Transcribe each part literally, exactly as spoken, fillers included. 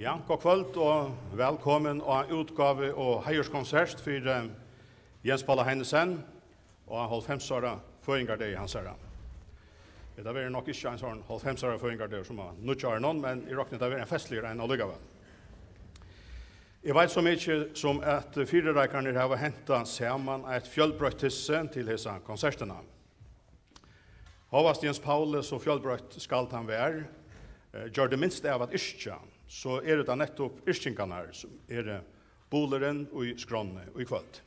Ja, gott kvøld og vælkomin á útgávu- og heiðurskonsert fyri Jens Paula Heinesen á hálvfems ára føðingardegi hansara. Hetta verður nokk ikki ein sånn hálvfems ára føðingardagur sum á nýggjárinum, men eg rokni, tað verður ein festligur ein allíkavæl. Eg veit so mikið sum at fyrireikarnir hava hentað saman eitt fjølbroytt tyssi til hesa konsertina. Hóast Jens Pauli, so fjølbroytt skald hann var, eh, gjørdi minst av at yrkja, so eru tað nettupp yrkingarnar, sum eru bulurin í skránni í kvøld.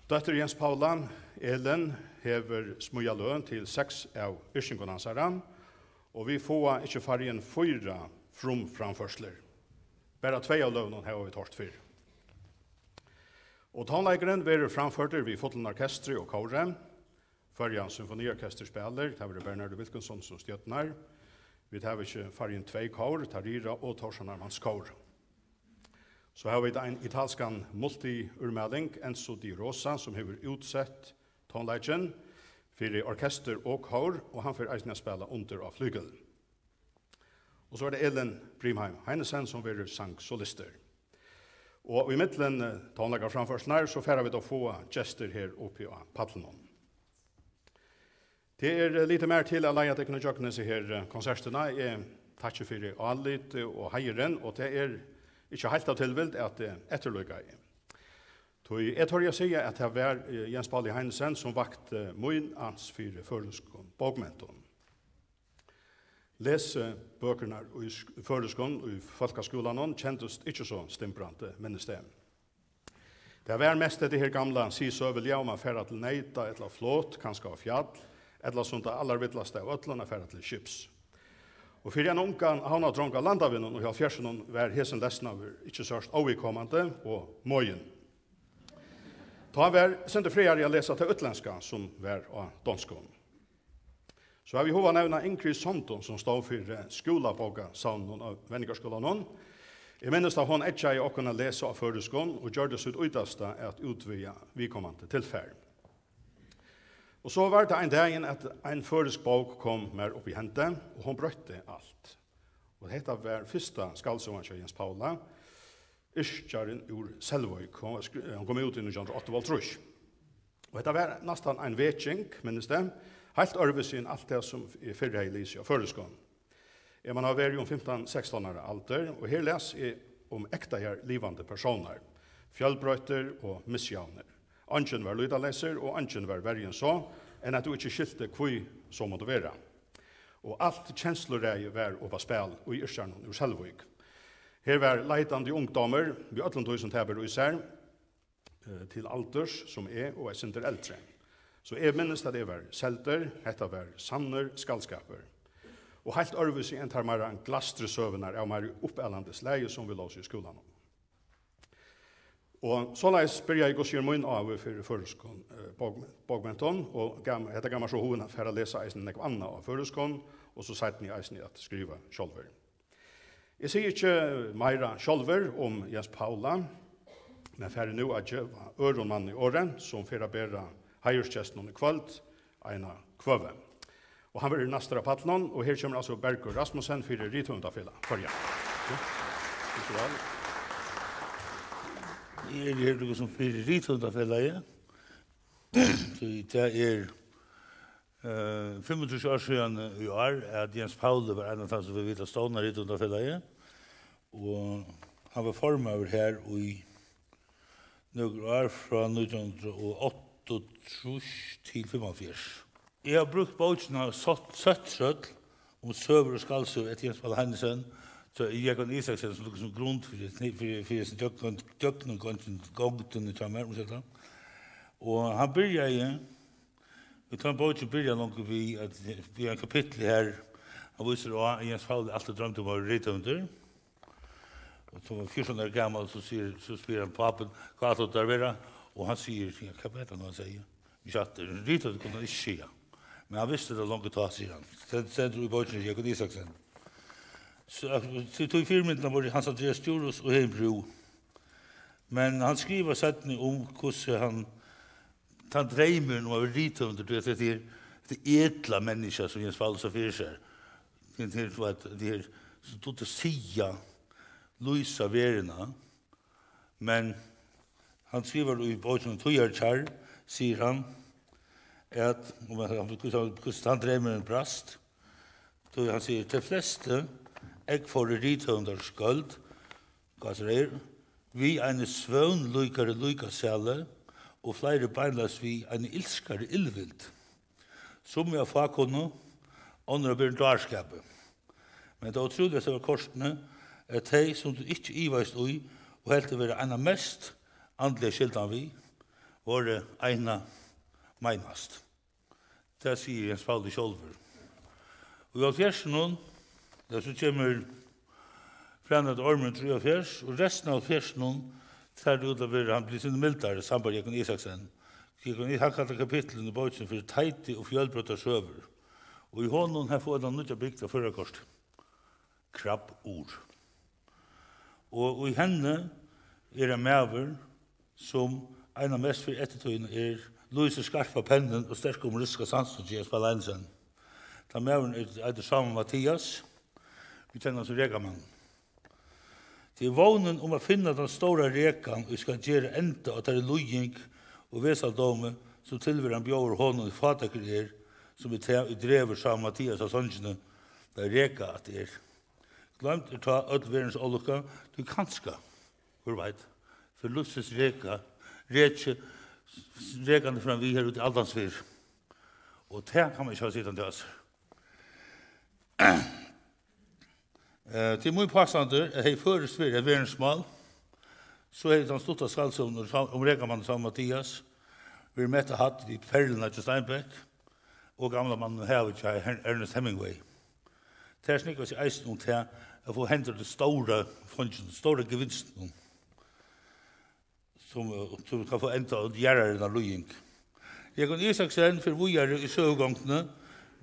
Dóttir Jens Paula, Elin, hevur smíðað løg til seks av yrkingum hansara, og vit fáa ikki færri enn fýra frumframførslur. Bara tvey av løgunum hava vit hoyrt fyrr. Og tónleikurin verður framførdur við fullum orkestri og kóri. Føroya Symfoniorkestur spælir, tað verður Bernhardur Wilkinson sum stjórnar. Vit hava ikki færri enn tvey kór, Tarira og Tórshavnar Mannskór. So hava vit ein italskan multiúrmæling, Enzo Di Rosa, sum hevur útsett tónleikin fyri orkestur og kór, og hann fer eisini at spæla undir á flygil. Og so er tað Elin Brimheim Heinesen, sum verður sangsolistur. Og í millum, eh, tónleikaframførslurnar, so fara vit at fáa gestir her uppi á pallinum. Tað er, eh, lítið meir til at leiða tykkum ígjøgnum hesa her, eh, konsertina. Eg takki fyri álitið og heiðurin, og tað er ikki heilt av tilvild, at eg eftirlíkaði. Tí eg tori at siga, at tað var, eh, Jens Pauli Heinesen, sum vakti mín ans fyri føroyskum bókmentum. Lesibøkurnar í sk-, føroyskum í fólkaskúlanum kendust ikki so stimbrandi, minnist eg. Tað var mest hetta her gamla siðsøguliga um at fara til neyta ella á flot, kanska á fjall, ella sum tað allarvillasta av øllum, at fara til skips. Og fyri ein ungan havnardrong á landavegnum í hálvfjerðsunum var hesin lesnaður ikki sørt óviðkomandi og moðin. Tá var sindur frægari at lesa tað útlendska, sum var á donskum. So havi eg hug at nevna Ingrid Sondu, sum stóð fyri skúlabókasavninum á Venjingarskúlanum. Eg minnist, at hon eggjaði okkum at lesa á føroyskum og gjørdi sítt ítasta at útvega viðkomandi tilfar. Og so var tað ein dagin, at ein føroysk bók kom mær upp í hendi, og hon broytti alt. Og hetta var fyrsta skaldsøgan hjá Jens Paula, Yrkjarin úr Selvík. Hon var skri-, hon kom út í nítjan hundrað og áttaoghálvtrýss. Og hetta var næstan ein veking, minnist eg. Heilt øðrvísi enn alt tað, sum eg fyrr hevði lisið á føroyskum. Eg man hava verið um fimtan, sekstan ára aldur, og her las eg um ektaðar livandi persónar, fjølbroyttir og misjavnir. Eingin var lýtaleysur, og eingin var verri enn so, enn at tú ikki skilti, hví so mátti vera. Og alt kensluræði var upp á spæl í Yrkjaranum úr Selvík. Her var leitandi ungdómur við øllum tí, sum tað ber í sær, eh, til aldurs sum eg og eitt sindur eldri. So eg minnist, at eg var seldur, hetta var sannur skaldskapur. Og heilt øðrvísi enn tær meira glæstru søgurnar av meira uppalandi slagi, sum vit lósu í skúlanum. Og soleiðis byrjaði, hvussu er, mín áhugi fyri føroyskum, eh, bókmen-, bókmentum, og gav, hetta gav mær so hugin at fara at lesa eisini nógv annað á føroyskum, og so seinni eisini at skriva sjálvur. Eg sigi ikki meira sjálvur um Jens Paula, men fari nú at geva øðrum manni orðið, sum fer at bera heiðursgestunum í kvøld eina kvøðu. Og hann verður næstur á pallinum, og her kemur altso Bergur Rasmussen fyri Rithøvundafelag Føroya. Ger so væl. Eg eri her, líka sum fyri Rithøvundafelagið. So tað er, eh, fimmogtrýss ár síðan í ár, at Jens Pauli var ein av teimum, sum fekk vit at stovna Rithøvundafelagið. Og hann var formaður her í nøkur ár, frá nítjan hundrað og áttaogtrýss til fimmoghálvfjerðs. Eg havi brúkt bókina Søtt, Søtt trøll, um søgur og skaldsøgur eftir Jens Paul Heinesen, hjá Jógvan Isaksen, sum liggur sum grund fyri, fyri, fyri hesum gjøgnum, gjøgnum gongdin, gongdini hjá mær, umskylda. Og hann byrjaði, við tann bókin byrjar longu við, at, við ein kapitli her, hann vísir á, at Jens Paul altíð droymdi um at vera rithøvundur. Og so var fjúrtan ára gamal, so sigur, so spyr hann pápin, "Hvat ætlar tú at vera?" Og hann sigur, ja, hvat var tað nú, hann segði? Ikki aftur, rithøvundur kundi hann ikki siga. Men hann visti tað longu tá, sigur hann. Stendur í bókini, Jógvan Isaksen. So, so, tí fyrimyndirnar vóru Hans Andreas Djurhuus og Heðin Brú. Men hann skrivar seinni um hvussu hann, tann dreymurin um at vera rithøvundur, tú veit, hetta her, hetta etla menniskja, sum Jens Paul sá fyri sær. Hetta her, tú veit, hetta her sum dugdi at siga, lýsa verðina, men hann skrivar í bókini Tíðarkjarr, sigur hann, at, um, hvussu, hvussu tann dreymurin brast, tí hann sigur, tey flestu eggfóru rithøvundar skøld, Gásadreið, við eini svøvn líkari líkasælu og fleiri beinleiðis við eini ilskari illvild, summi av fákunnu, onnur av byrjum dárskapi. Men tað ótrúligasta var kortini, at tey, sum tú ikki ivaðist í og helt at vera eina mest andliga skyldan við, vóru eina meinast. Tað sigur Jens Pauli sjálvur. Og í hálvfjerðsunum, ja, so kemur Fræna eftir ormin trýoghálvfjerðs, og restin av hálvfjerðsunum sær tað út at vera, hann blívur sindur mildari, sambært Jógvan Isaksen. Jógvan Is-, hann kallar kapitlini í bókini fyri Teiti og fjølbroyttar søgur. Og í honum, har fáa tey nýggja bygd av førarakorti. Krabbur. Og í henni er ein maður, sum eina mest fyri eftirtíðina er, lýsir skarpa pennin og sterka humoristiska sansin hjá Jesper Leinesen. Tann maðurin er, eitur Sámal Mathias. Vit kenna hann sum Rekamann. Tað er vónin um at finna tann stóra rekan, ið skal gera enda á teirri líðing og vesaldómi, sum tilveran bjóðar honum, ið fátækur er, sum er tað, ið dregur Sámal Mathias av songini, at reka at er. Gloymd er tá øll verðins ólukka, tí kanska, hvør veit, fer lívsins reka, reki, rekandi fram við her úti í aldans fyrr. Og tað kann man ikki hava sitandi á sær. Eh, tað er mín pástandur, at hevði føroyskt verið eitt verðinsmál, so hevði tann stutta skaldsøgan um Sámal, um rekamannin Sámal Mathias verið mett á hædd við Perluna hjá Steinbeck og Gamla mannin og havið hjá Her-, Ernest Hemingway. Tær snúgva seg eisini um tað at fáa hendur á tí stóra feinginum, stóra gevinstinum, sum, sum kann fáa enda á jarðarinnar líðing. Jógvan Isaksen fer víðari í søgugongdini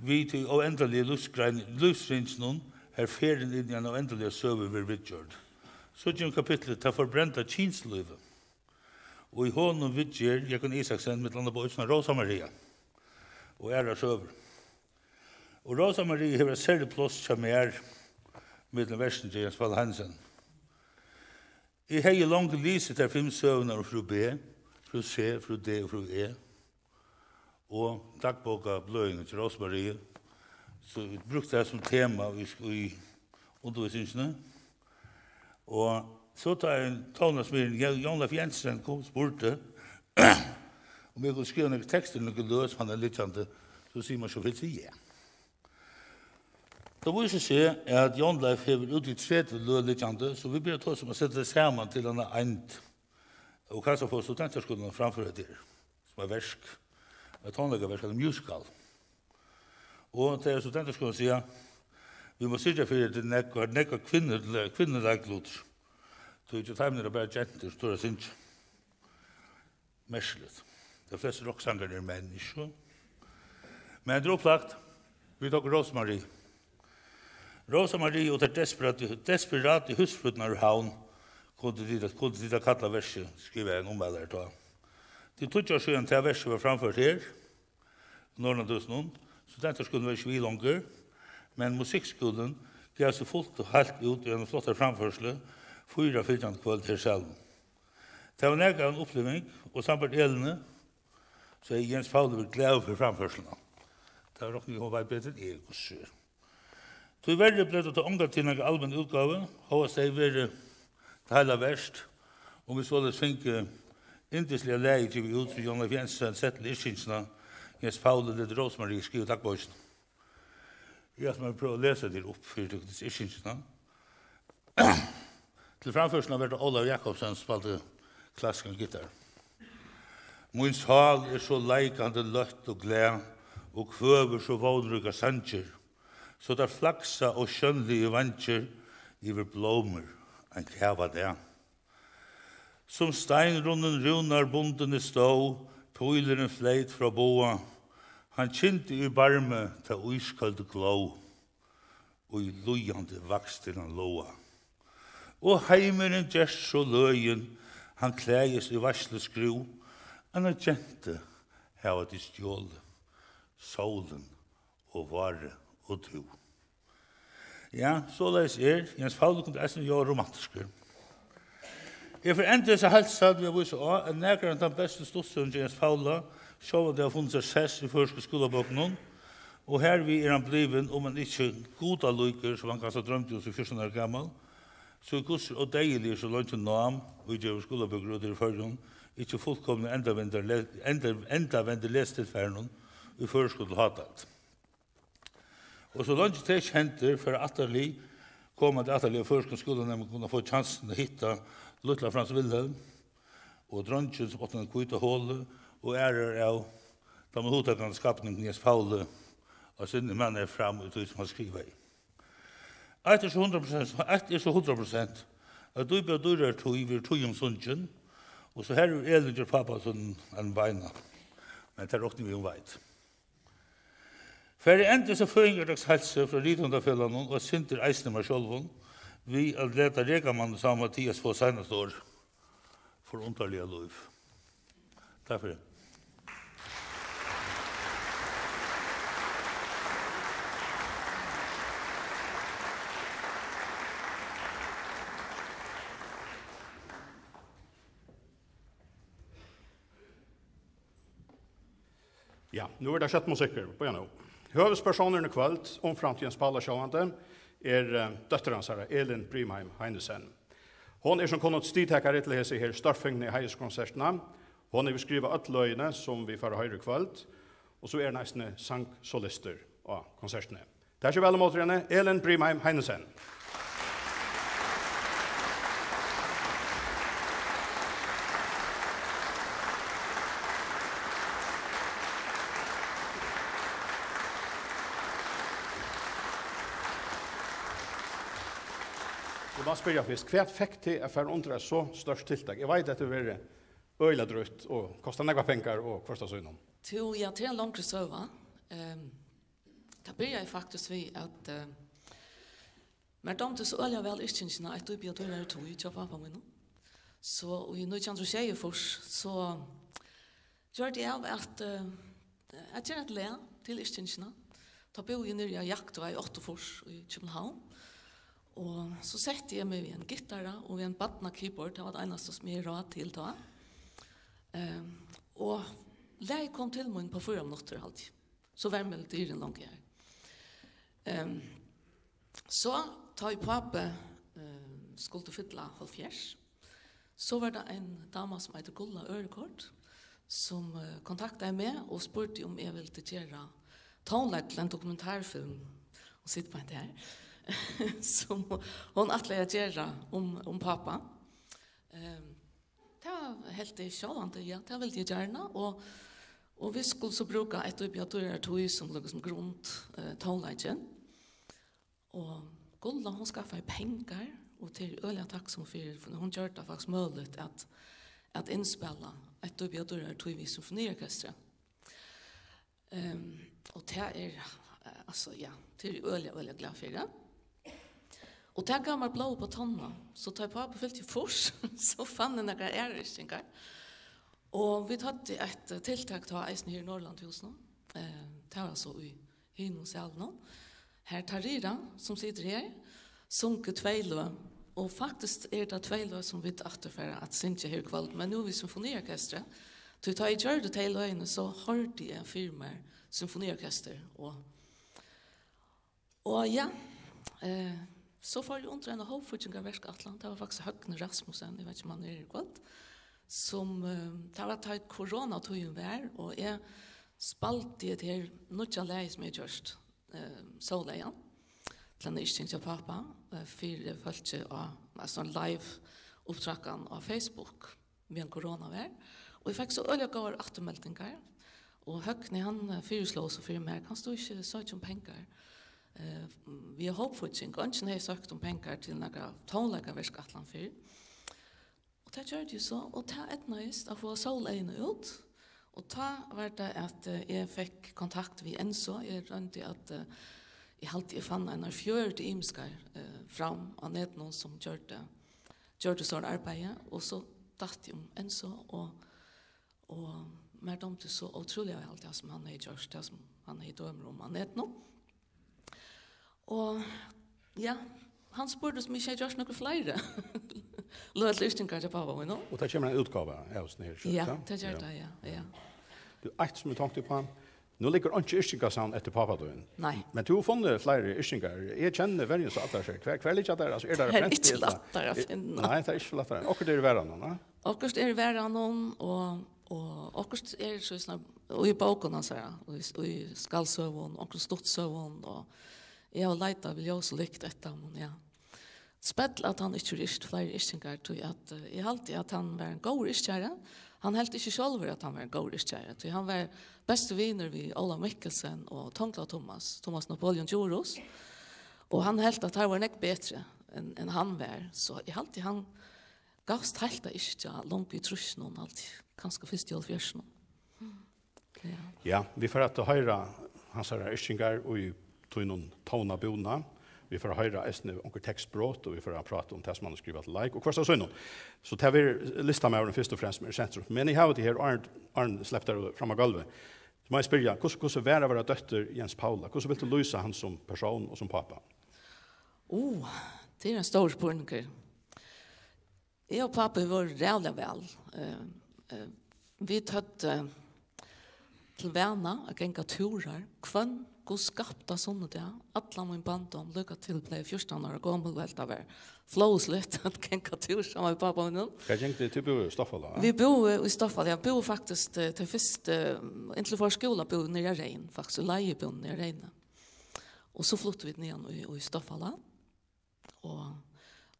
við tí óendaligu lívsgrein-, lívsringinum, har ferðin inn í eina óendaliga søgu verður viðgjørd. So kemur kapitlið Tað forbrenda kynslívið. Og í honum viðger Jógvan Isaksen millum annað bókina Rósa Maria og aðrar søgur. Og Rósa Maria hevur eitt serligt pláss hjá mær millum versini hjá Jens Paul Hansen. Eg hevði longu lisið tær fimm søgurnar um frú B, frú C, frú D og frú E, og dagbókabløðini til Rósu Maria, so vit brúktu tað sum tema í sk-, í undirvísingini. Og so tá ein tónleikarsmiðurin, Jo-, Jón Leif Jensen, kom og spurdi, um eg kundi skriva nakrar tekstir, nøkur løg sum hann hevði liggjandi, so sigur man sjálvfylgiliga ja. Tað vísir seg, at Jón Leif hevur út í tretivu løg liggjandi, so vit byrja at tosa um at seta tey saman til eina eind, og kanska fáa Studentaskúlin at framføra tað her, sum eitt verk, eitt tónleikaverk, ella musical. Og tey á Studentaskúlanum siga, vit mugu syrgja fyri, at tað er nógvar, nógvar kvinnur-, kvinnuleiklutir, tí hjá teimum eru bara gentur, sum tora at syngja. Merkiligt. Tey flestu rokksangarar eru menn, ikki so? Men tað er upplagt. Vit tóku Rósa Marie. Rósa Marie og tær desperatu, desperatu húsfrúrnar úr Havn, kundu tit, kundu tit at kalla versið, skrivaði ein ummælari tá. Tað er tíggju ár síðan tað versið var framført her. Norðurlandahúsinum. Studentaskúlin var ikki við longur, men musikkskúlin gav seg fult og heilt út í eini flottari framførslu, fýra fylgjandi kvøld her í salinum. Tað var nakað av eini uppliving, og sambært Elini, so hevði Jens Pauli verið glaður fyri framførsluna. Tað rokni eg, hon veit betur enn eg, hvussu er. Tíverri bleiv tað tó ongantíð nakra almenna útgávu, hóast tað hevði verið tað heila vert, um vit soleiðis fingu yndisliga lagið givið út, sum Jón Leif Jensen setti til yrkingina, Jens Pauli letur Rósu Marie skriva dagbókina. Eg ætli mær at prøva at lesa tað upp fyri tykkum, hesa yrkingina. Til framførsluna var tað Ólavur Jakobsen, spældi klassiskan gittar. Mín sál er so leikandi løtt og glað, og kvøður so vónríkar sangir, so tær flagsa ósjónligu veingir yvir blómur ein kavadag. Sum steinrunnin rúnarbundin eg stóð, pílurin fleyt frá boga, hann kyndi í barmi ta ískøldu glóð, í líðandi vakstir hann lága. Og heimurin gerst so løgin, hann klæðist í veitsluskrúð, eina gentu hava tit stjolið, sólin og várið og tú. Ja, soleiðis er. Jens Pauli kundi eisini ljóða romantiskur. Eg fari enntá at heilsa við at vísa á, at nakrar av teimum bestu stuttsøgum hjá Jens Pauli sjálvandi hava funnið sær sess í føroysku skúlabókunum, og hervið er hann blivin, um enn ikki gudalíkur, sum hann kanska droymdi um sum fjúrtan ára gamal, so er Gud ódeyðiligur, so leingi Nám, ið gevur skúlabøkur út her í Føroyum, ikki fullkomni endavendar le-, enda-, endavendir lesitilfarinum í føroyskum til hátæld. Og so leingi tað ikki hendir, fyrr ættarlið, komandi ættarlið av føroyskum skúlanæmingum kunnu fáa kjansin at hitta lítla Frans Wilhelm og dreingin, sum átti eina hvíta holu, og aðrar av teimum hugtakandi skapningum Jens Pauli á sinni maner fram í tí, sum hann skrivaði. Eitt er so hundrað prosent, eitt er so hundrað prosent, at dýpið av dýrari tíð verður tíðum sungin, og so har er Elin gjørt pápa sín ein beina. Men tað rokni vit, hon veit. Fari enntá at føðingardagsheilsa frá Rithøvundafelagnum og eitt sindur eisini mær sjálvum, við at lata Rekamann og Sámal Mathias fáa seinasta orð. Forunderliga lív. Takk fyri. Ja, nú er tað skjótt musikkur. Bíða nú. Høvuðspersónurin í kvøld, umframt Jens Paula sjálvandi, er, eh, dóttir hansara, Elin Brimheim Heinesen. Hon er sum kunnugt stigtakari til hesa her stórfingnu heiðurskonsertina. Hon hevur skrivað øll løgini, sum vit fara at hoyra í kvøld, og so er hon eisini sangsolistur á konsertini. Takið væl ímóti henni, Elin Brimheim Heinesen. Eg má spyrja fyrst, hvat fekk teg at fara undir eitt so stórt tiltak? Eg veit, at tað hevur verið øgiliga drúgt og kostað nógvar pengar og hvørt av sínum. Tú, ja, tað er ein longri søga. Ehm, tað byrjaði faktiskt við, at, eh, mær dámdi so øgiliga væl yrkingina Eitt dýpi av dýrari tíð hjá pápa mínum. So í nítjan hundrað og sjeyogfýrs, so gjørdi eg av at, eh, at gera eitt lag til yrkingina. Tá búði eg niðri á Jaktvá áttaogfýrs í København. Og so setti eg meg við ein gittara og við ein barnakeyboard. Tað var tað einasta, sum eg hevði ráð til tá. Ehm, og lagið kom til mín på fýra minuttir, haldi eg. So var melodien longu har. Ehm, so, tá ið pápi, eh, skuldi fylla hálvfjerðs, so var tað ein dama, sum eitur Gulla Ørekort, sum, eh, kontaktaði meg og spurdi, um eg vildi gera tónleik til ein dokumentarfilm, og sit beint her, sum hon ætlaði at gera um, um pápa. Ehm, tað helt eg sjálvandi, ja, tað vildi eg gjarna, og, og vit skuldu so brúka Eitt dýpi av dýrari tíð sum, líkasum, grund, eh, tónleikin. Og Gulla, hon skaffaði pengar, og tað eri eg øgiliga takksom fyri, for hon gjørdi tað faktiskt møguligt at, at innspæla Eitt dýpi av dýrari tíð við symfoniorkestri. Ehm, og tað er, eh, altso, ja, tað eri eg øgiliga, øgiliga glað fyri. Og tað gav mær blóð upp á tonnina, so tá ið pápi fylti fýrs, so fann eg nakrar aðrar yrkingar. Og vit høvdu eitt, eh, tiltak tá eisini her í Norðurlandahúsinum. Eh, tað var so í hinum salinum. Har Tarira, sum situr her, sungu tvey løg. Og faktiskt eru tað tvey løg, sum vit aftur fara at syngja her í kvøld. Men nú við symfoniorkestri. Tí tá eg gjørdi tey løgini, so hoyrdi eg fyri mær symfoniorkestur. Og, og ja, eh, so fór eg undir eina hópfíggingarverkætlan. Tað var faktiskt Høgni Rasmussen, eg veit ikki, um hann er her í kvøld, sum, eh, tað var tá ið koronatíðin var, og eg spældi hetta her nýggja lagið, sum eg gjørdi, eh, Sóleyjan, til eina yrking hjá pápa, eh, fyri fólki á, altso, ein live upptrakan á Facebook, meðan korona var. Og eg fekk so øgiliga góðar afturmeldingar. Og Høgni, hann, eh, fyrisló so fyri mær, kanst tú ikki søkja um pengar? Eh, via hópfígging, og eingin hevði søkt um pengar til nakra tónleikaverkætlan fyrr. Og tað gjørdi eg so, og tað eydnaðist at fáa Sóleyguni út. Og tá var tað, at, eh, eg fekk kontakt við Enso. Eg royndi at, eh, eg haldi, eg fann einar fjøruti ymiskar, eh, fram á netinum, sum gjørdu, gjørdu sovorðið arbeiði. Og so datt eg um Enso, og, og mær dámdi so ótrúliga væl tað, sum hann hevði gjørt, tað, sum hann hevði dømir um á netinum. Og Ja, hann spurdi, um eg ikki hevði gjørt nøkur fleiri løgiligar yrkingar hjá pápa mínum. Og tað kemur ein útgáva av hesum her, Ja, skilst tað? Tað ger Ja. Tað, ja, ja. Tú, eitt sum eg tonkti uppá, nú liggur einki yrkingasavn eftir pápa tín. Nei. Men tú hevur funnið fleiri yrkingar. Eg kenni verjins og allar seg. Hvar, hvar liggja tær? Altso, er tað Tað er prent ikki ella lættari at finna. Nei, tað er ikki lættari. Okkurt er í varðanum, ha? Okkurt er í varðanum, og, og okkurt er so snar, og í bókum hansara, og í, og í skaldsøgum, onkrum stuttsøgum, og eg havi leitað við ljós og lykt eftir honum, ja. Spell at hann ikki hevur yrkt fleiri yrkingar, tí at, eh, eg haldi, at hann var ein góður yrkjari. Hann helt ikki sjálvur, at hann var ein góður yrkjari, tí hann var besti vinur við Óla Mikkelsen og Tongla Tummas, Tummas Napoleon Djurhuus, og hann helt, at teir vóru nógv betri enn, enn hann var. So eg haldi, hann gavst heilt at yrkja longu í trýssunum, alt, kanska fyrst í hálvfjerðsunum. Ja. Ja, vit fara at hoyra hansara yrkingar í tínum tóna búna. Vit fara at hoyra eisini onkur tekstbrot, og vit fara at práta um tað, sum hann hevur skrivað til leik, og hvørt av sínum. So tað verður listamaðurin fyrst og fremst, sum er í sentrum. Men eg havi tað her, áðrenn, áðrenn eg sleppi tær fram á gólvið. So má eg spyrja, hvussu, hvussu var at vera dóttir Jens Paula? Hvussu vilt tú lýsa hann sum persón og sum pápa? Uh, tað er ein stórur spurningur. Eg og pápi vóru ræðuliga væl. Eh, eh, vit høvdu til vana at ganga túrar hvønn guds skapta sunnudag, allan mín barndóm, líka til eg bleiv fjúrtan ára gomul, og helt tað var flovisligt at ganga túr saman við pápa mínum. Hvar gingu tit? Tit búðu í Stoffalág, ha? Vit búðu í Stoffalág, ja, búðu faktiskt, eh, tey fyrstu, inntil vit fóru í skúla, búðu vit niðri á Reyn, faktiskt, í leigubúðini niðri á Reyni. Og so fluttu vit niðan í, í Stoffalág. Og,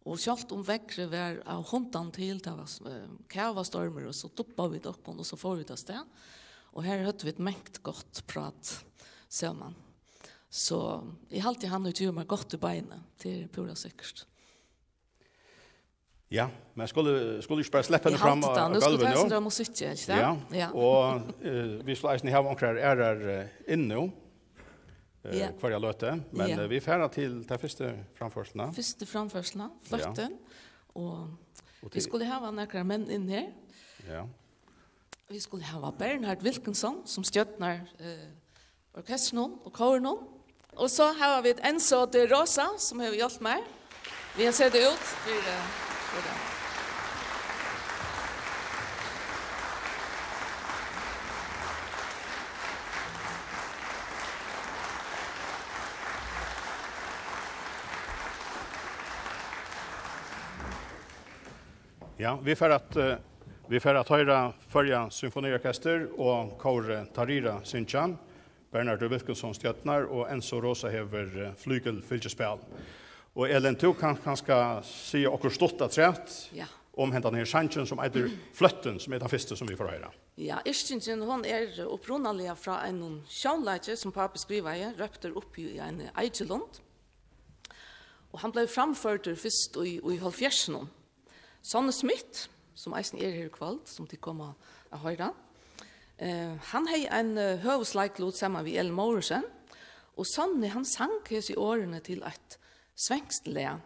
og sjálvt um veðrið var av hundan til, tað var, eh, kavastormur, og so dubbaðu vit okkum, og so fóru vit avstað. Og har høvdu vit mangt gott prát saman. So eg haldi, hann hevur givið mær gott í beinið, tað er púra sikkurt. Ja, men skulu, skulu vit ikki bara sleppa henni fram á, á gólvið nú? Eg haldi tað, nú skulu vit hava sovorðna musikk, ikki tað? Ja, ja. Og, eh, vit skulu eisini hava onkrar aðrar, eh, inn nú. Eh, ja. Hvørja løtu, men, ja, eh, vit fara til ta fyrstu framførsluna. Fyrstu framførsluna, ja, fløttin, og, og vit til skulu hava nakrar menn inn her. Ja. Vit skulu hava Bernhard Wilkinson, sum stjórnar, eh, orkestrinum og kórinum. Og so hava vit Enzo de Rosa, sum hevur hjálpt mær við at seta út fyri, fyri tað. Ja, vit fara at, eh, vit fara at hoyra Føroya Symfoniorkestur og kór, eh, Tarira syngja. Bernhard Wilkinson stjórnar, og Enzo Rosa hevur, eh, flygilfylgisspæl. Og Elin, tú kanst kanska siga okkum stutt afturat, ja, um hendan her sangin, sum eitur Fløttin, sum er tann fyrsti, sum vit fáa hoyra. Ja, yrkingin, hon er upprunaliga frá einum sjónleiki, sum pápi skrivaði, róptur uppi í eini eikilund. Og hann bleiv framførdur fyrst í, í hálvfjerðsunum. Sonny Smith, sum eisini er her í kvøld, sum tit koma at hoyra, eh, hann hevði ein, eh, høvuðsleiklut saman við Elin Mortensen, og Sonny, hann sang hesi orðini til eitt svenskt lag,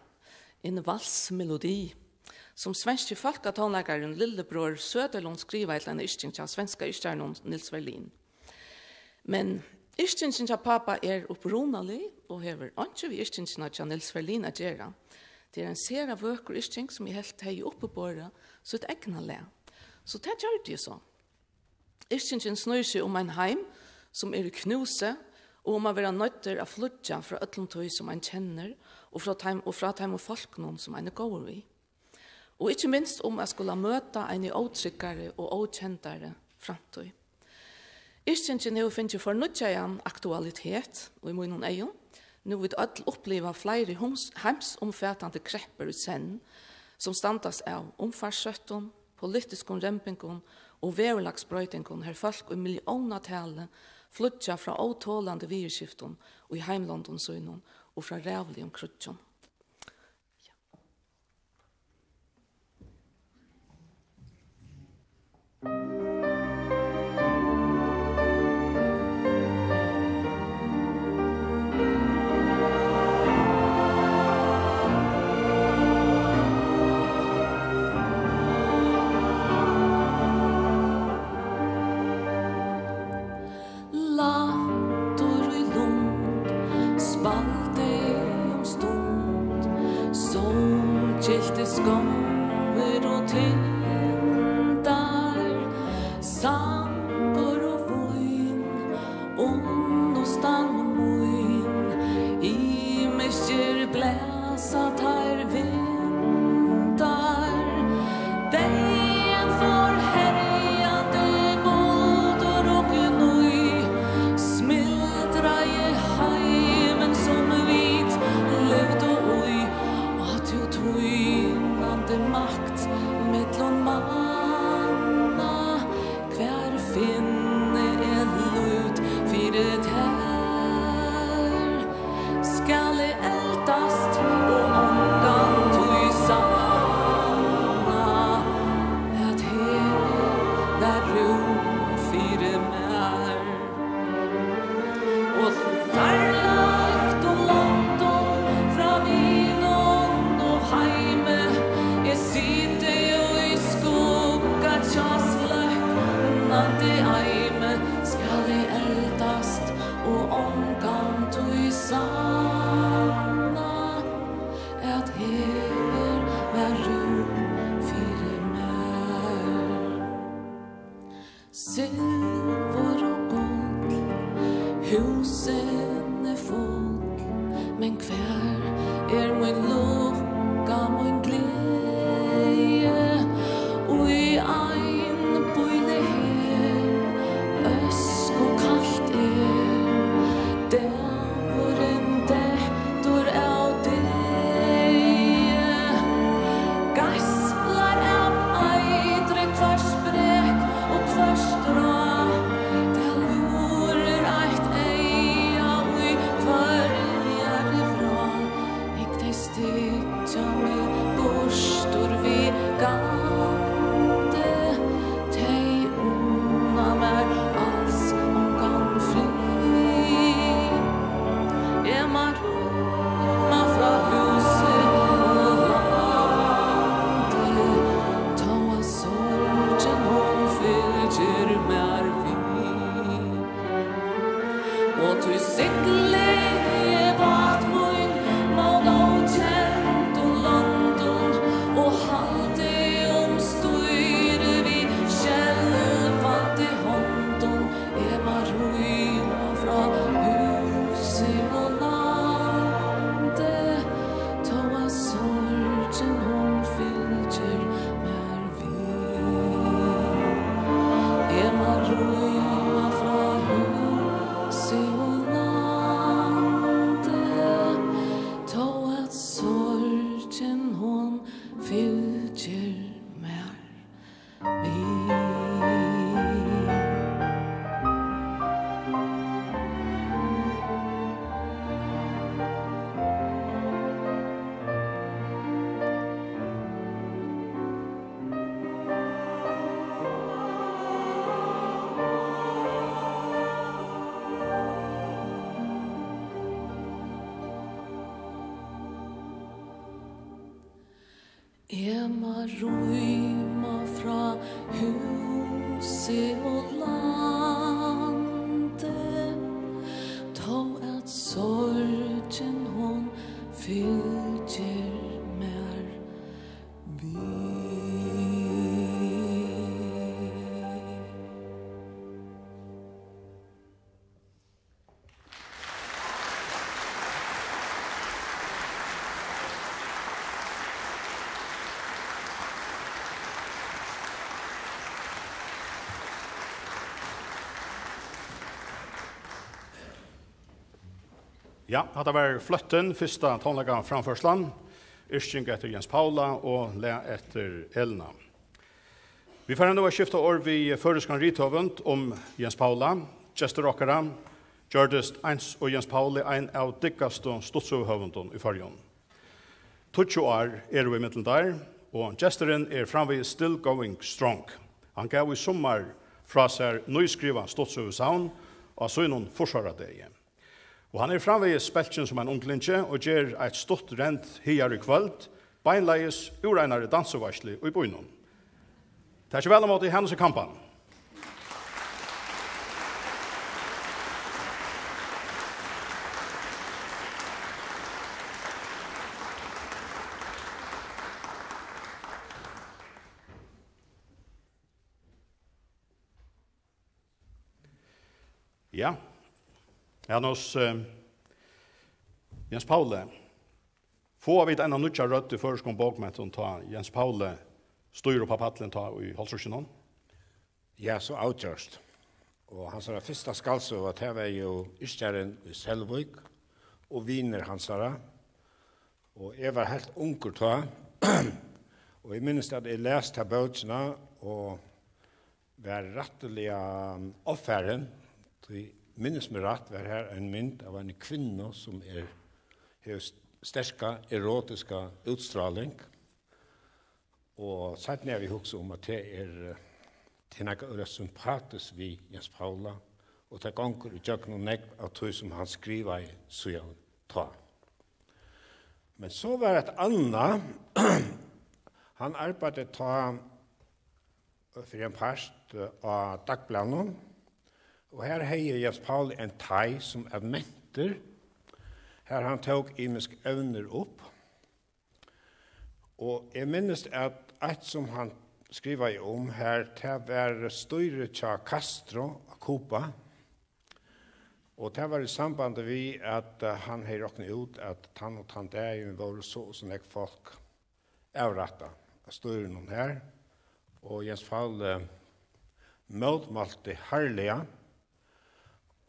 en valsmelodi, sum svenski fólkatónleikarin Lillebror Söderlund skrivaði til eina yrking hjá svenska yrkjaranum Niels Ferlin. Men yrkingin hjá pápa er upprunalig og hevur einki við yrkingina hjá Niels Ferlin at gera. Tað er ein sera vøkur yrking, sum eg helt hevði uppiborið sítt egna lag. So tað gjørdi eg so. Yrkingin snýr seg um ein heim, sum er í knúsi, og um at vera noyddur at flýggja frá øllum tí, sum ein kennir, og frá teim, og frá teimum fólkunum, sum ein er góður við. Og ikki minst um at skula møta eini ótryggari og ókendari framtíð. Yrkingin hevur fingið fornýggjaðan aktualitet í mínum eygum, nú vit øll uppliva fleiri hums-, heimsumfatandi kreppur í senn, sum standast av umfarsóttum, politiskum rembingum og veðurlagsbroytingum, har fólk í milliónatali flýggja frá ótolandi viðurskiftum í heimlondum sínum og frá ræðuligum kríggjum. Lættur í lund spældi um stund Skógur og tindar, sangur og vín, unnusta mín, ymiskir blæsa teir vindar. Deyðin fór herjandi buldur og gný, smildraði heimin, sum vit livdu í. Á tú týnandi makt millum manna, hvar finni eg lút fyri tær? Skal eg eldast og ongantíð sanna, at her var rúm fyri mær? Og teir løgdu londum frá vinum og heimi. Eg siti í skugga hjá sløknandi eimi. Skal eg eldast og ongantíð sanna, at her var rúm fyri mær? Silvur og gull, húsini full, men hvar er mín lukka, mín gleði? Í einbýli her, øskukalt er, dagurin dettur av degi. Geislar av eitri hvørt sprek og hvørt strá. Tað lurir eitt eyga í hvørjari vrá. Hygg, tey styggja meg burtur við gandi. Tey unna mær als ongan frið. Eg má rýma frá húsi og landi, tó at sorgin, hon fylgir mær við. Og tí sigli eg bát mín mót ókendum londum og haldi um stýri við skelvandi hondum. Eg má rýma frá húsi og landi, tó at sorgin, hon fylgir mær við. Eg má rýma frá húsi og landi, tó at sorgin, hon fylgir mær við. Eg má rýma frá húsi og landi, tó at sorgin, hon fylgir mær við. Ja, hatta var Fløttin, fyrsta tónleikaframførslan. Yrking eftir Jens Paula og lag eftir Elina. Vit fara nú at skifta orð við føroyskan rithøvund um Jens Paula. Gestur okkara gjørdist eins og Jens Pauli ein av dyggastu stuttsøguhøvundum í Føroyum. Tíggju ár eru ímillum teir, og gesturin er framvegis still going strong. Hann gav í summar frá sær nýskrivað stuttsøgusavn á sínum fýrsáradegi. Og hann er framvegis spelkin sum ein unglingi og ger eitt stutt rend higar í kvøld, beinleiðis úr einari dansiveitslu í býnum. Takið væl ímóti Hanus í Kampan. Ja, Janus, eh, Jens Pauli, fáa vit eina nýggja rødd í føroyskum bókmentum, tá Jens Pauli stígur upp á pallin tá í hálvtrýssunum? Ja, so avgjørt. Og hansara fyrsta skaldsøga, tað var jo Yrkjarin í Selvík og vinir hansara. Og eg var heilt ungur tá. Og eg minnist, at eg las ta bókina og var rættiliga, um, ovfarin. Tí, minnist meg rætt, var her ein mynd av eini kvinnu, sum er, hevur st-, sterka erotiska útstráling. Og seinni havi eg hugsað um, at tað er, eh, tað er nakað øgiliga sympatiskt við Jens Paula, og tað gongur ígjøgnum nógv av tí, sum hann skrivaði síðan tá. Men so var eitt annað, hann arbeiddi tá, eh, fyri ein part, eh, á Dagblaðnum, og her hevði Jens Pauli ein teig sum at mentur, har hann tók ymisk evnir upp. Og eg minnist, at eitt, sum hann skrivaði um her, tað var stýrið hjá Castro á Kuba. Og tað var í sambandi við, at, eh, hann hevði roknað út, at tann og tann dagin vóru so og so nógv fólk avrættað av stýrinum her. Og Jens Pauli, eh, mótmælti harðliga.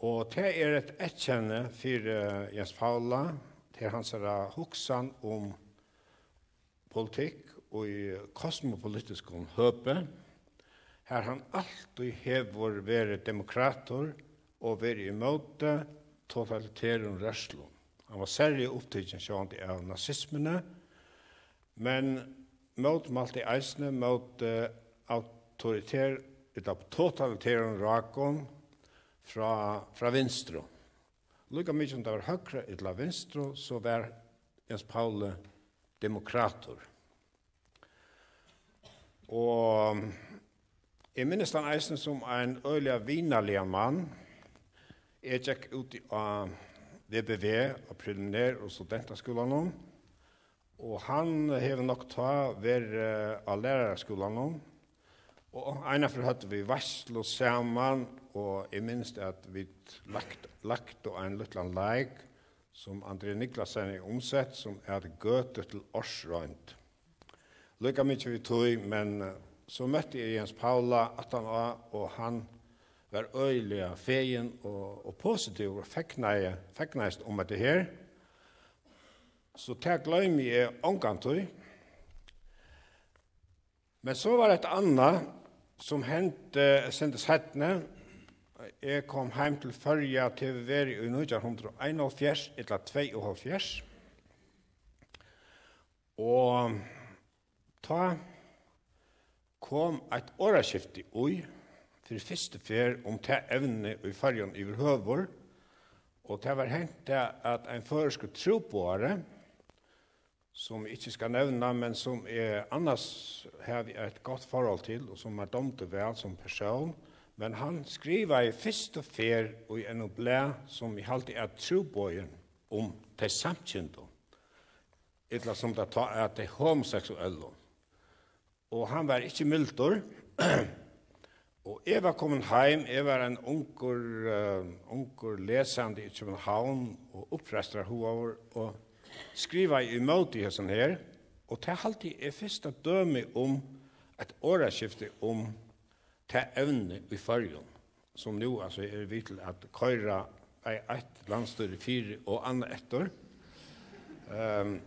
Og tað er eitt eyðkenni fyri, eh, Jens Paula, tað er hansara hugsan um politikk í kosmopolitiskum høpi, har hann altíð hevur verið demokratur og verið ímóti totaliterum rørslum. Hann var serliga upptikin sjálvandi av nazismuni, men mótmælti eisini móti autoriter-, ella totaliterum rákum frá, frá vinstru. Líka mikið um tað var høgru ella vinstru, so var Jens Pauli demokratur. Og eg minnist hann eisini sum ein øgiliga vinarligan mann. Eg gekk út á V B V, á preliminær- og studentaskúlanum, og hann hevur nokk tá verið á læraraskúlanum. Og einaferð høvdu vit veitslu saman, og eg minnist, at vit lagt, lagdu ein lítlan leik, sum André Niklasen hevði umsett, sum æt Gøtu til ársroynd. Líka mikið við tí, men, eh, so møtti eg Jens Paula aftaná, og hann var øgiliga fegin og, og positivur og fegnaði, fegnaðist um hetta her. So tað gloymi eg ongantíð. Men so var eitt annað, sum hendi, eh, sindur seinni. Eg kom heim til Føroya, tað hevur verið í nítjan hundrað og einoghálvfjerðs ella tveyoghálvfjerðs. Og tá kom eitt orðaskifti í, fyri fyrstu ferð, um tað evni í Føroyum yvirhøvur, og tað var hent tað, at ein føroyskur trúboðari, sum eg ikki skal nevna, men sum eg annars havi eitt gott forhold til, og sum mær dámdi væl sum persón, men hann skrivaði fyrstu ferð í einum blað, sum eg haldi at Trúboðin, um tey samkyndu, ella sum tað tá æt, tey homoseksuellu. Og hann var ikki mildur. Og eg var komin heim, eg var ein ungur, eh, ungur lesandi í København og uppreistrarhugaður, og skrivaði ímóti hesum her. Og tað haldi eg er fyrsta dømi um eitt orðaskifti um tað evni í Føroyum, sum nú, altso, er við til at koyra ei-, eitt landsstýri fyri og annað eftir. Ehm,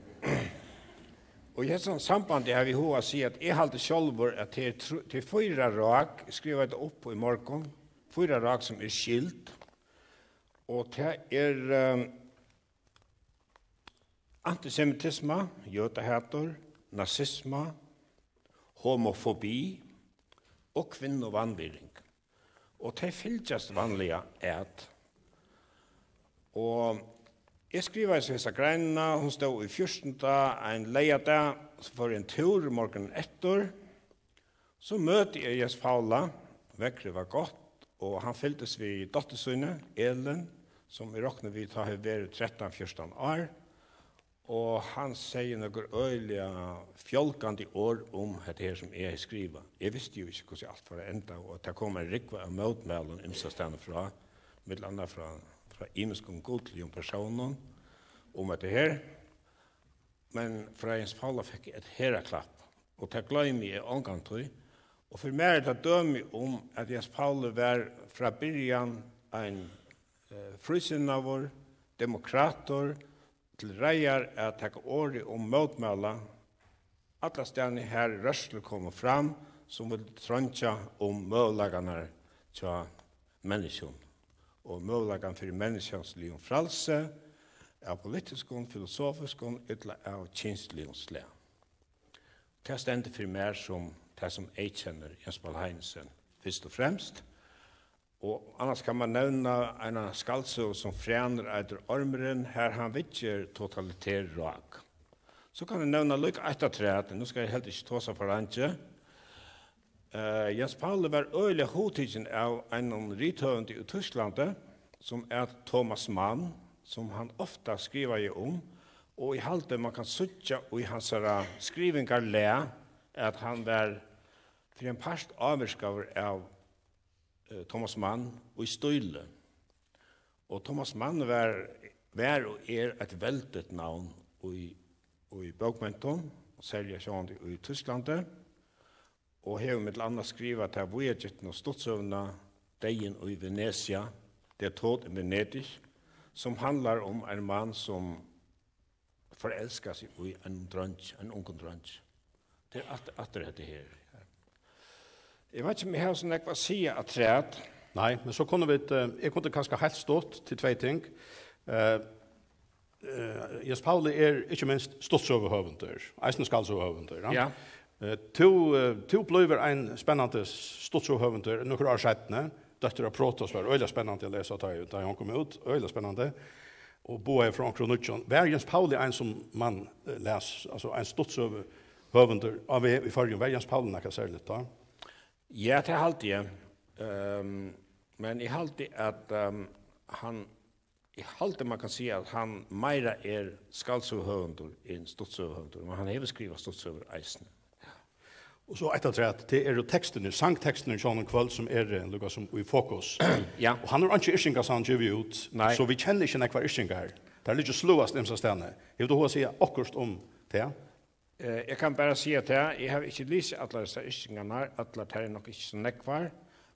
og í hesum sambandi havi eg hug at siga, at eg haldi sjálvur, at tað er tr-, tað er fýra rák, eg skrivaði tað upp í morgun, fýra rák, sum er skild, og tað er, ehm, antisemitisma, jødahatur, nazisma, homofobi og kvinnuvanvirðing. Og tey fylgjast vanliga at. Og eg skrivaði so hesa greinina, hon stóð í fjúrtanda, ein leygardag, so fór eg ein túr morgunin eftir. So møti eg Jens Paula, veðrið var gott, og hann fylgdist við dóttur síni, Elin, sum eg rokni við tá hevur verið trettan, fjúrtan ár, og hann segði nøkur øgiliga fjálgandi orð um hetta her, sum eg hevði skrivað. Eg visti jo ikki, hvussu alt fór at enda, og at tað kom ein rúgva av mótmælum ymsastaðni frá, millum annað frá, frá ymiskum gudligum persónum um hetta her, men frá Jens Paula fekk eg eitt herðaklapp, og tað gloymi eg ongantíð. Og fyri mær er tað dømi um, at Jens Pauli var frá byrjan ein, eh, frísinnaður demokratur, til reiðar at taka orðið og mótmæla allastaðni, har rørslur komu fram, sum vildu treingja um møguleikarnar hjá menniskjum og møguleikan fyri menniskjansligum frælsi av politiskum, filosofiskum ella av kynsligum slag. Tað stendur fyri mær sum tað, sum eyðkennir Jens Paul Heinesen fyrst og fremst. Og annars kann man nevna eina skaldsøgu sum Frænir eitur Ormurin, har hann viðger totalitær rák. So kann eg nevna líka eitt afturat, nú skal eg heldur ikki tosa for leingi. Eh, Jens Pauli var øgiliga hugtikin av einum rithøvundi í Týsklandi, sum æt Thomas Mann, sum hann ofta skrivaði um, og eg haldi, man kann síggja í hansara skrivingarlag, at hann var fyri ein part ávirkaður av, eh, Thomas Mann í stíli. Og Thomas Mann var, var og er eitt veldigt navn í, í bókmentum, og serliga sjálvandi í Týsklandi, og hevur millum annað skrivað ta víðagitnu stuttsøguna Deyðin í Venezia, Der Tod in Venedig, sum handlar um ein mann, sum forelskar seg í einum dreingi, einum ungum dreingi. Tað er aftur, aftur hetta her. Eg veit ikki, um eg havi so nógv at siga afturat. Nei, men so kunnu vit, eh, eg kundi kanska heilt stutt til tvey ting. Eh, eh, Jens Pauli er ikki minst stuttsøguhøvundur, eisini skaldsøguhøvundur, ja? Ja. Eh, tú, eh, tú blívur ein spennandi stuttsøguhøvundur nøkur ár seinni. Dóttir av Protoss var øgiliga spennandi at lesa, tá eg, tá eg hon kom út. Øgiliga spennandi. Og boðaði frá onkrum nýggjum. Var Jens Pauli ein, sum mann, eh, las, altso ein stuttsøguhøvundur á veg í Føroyum? Var Jens Pauli nakað serligt tá? Ja, tað haldi eg. Ehm, men eg haldi, at, ehm, hann, eg haldi, man kann siga, at hann meira er skaldsøguhøvundur enn stuttsøguhøvundur, men hann hevur skrivað stuttsøgur eisini. Og so eitt afturat, tað eru tekstirnir, sangtekstirnir hjá honum Kvøld, sum eru, eh, líka sum í fokus. Ja. Og hann hevur einki yrkingasavn givið út, nei, so vit kenna ikki nógvar yrkingar. Tær liggja og sløðast ymsastaðni. Hevur tú hug at siga okkurt um tað? Eh, eg kann bara siga tað, eg havi ikki lisið allar hesar yrkingarnar, allar, tær eru nokk ikki so nógvar,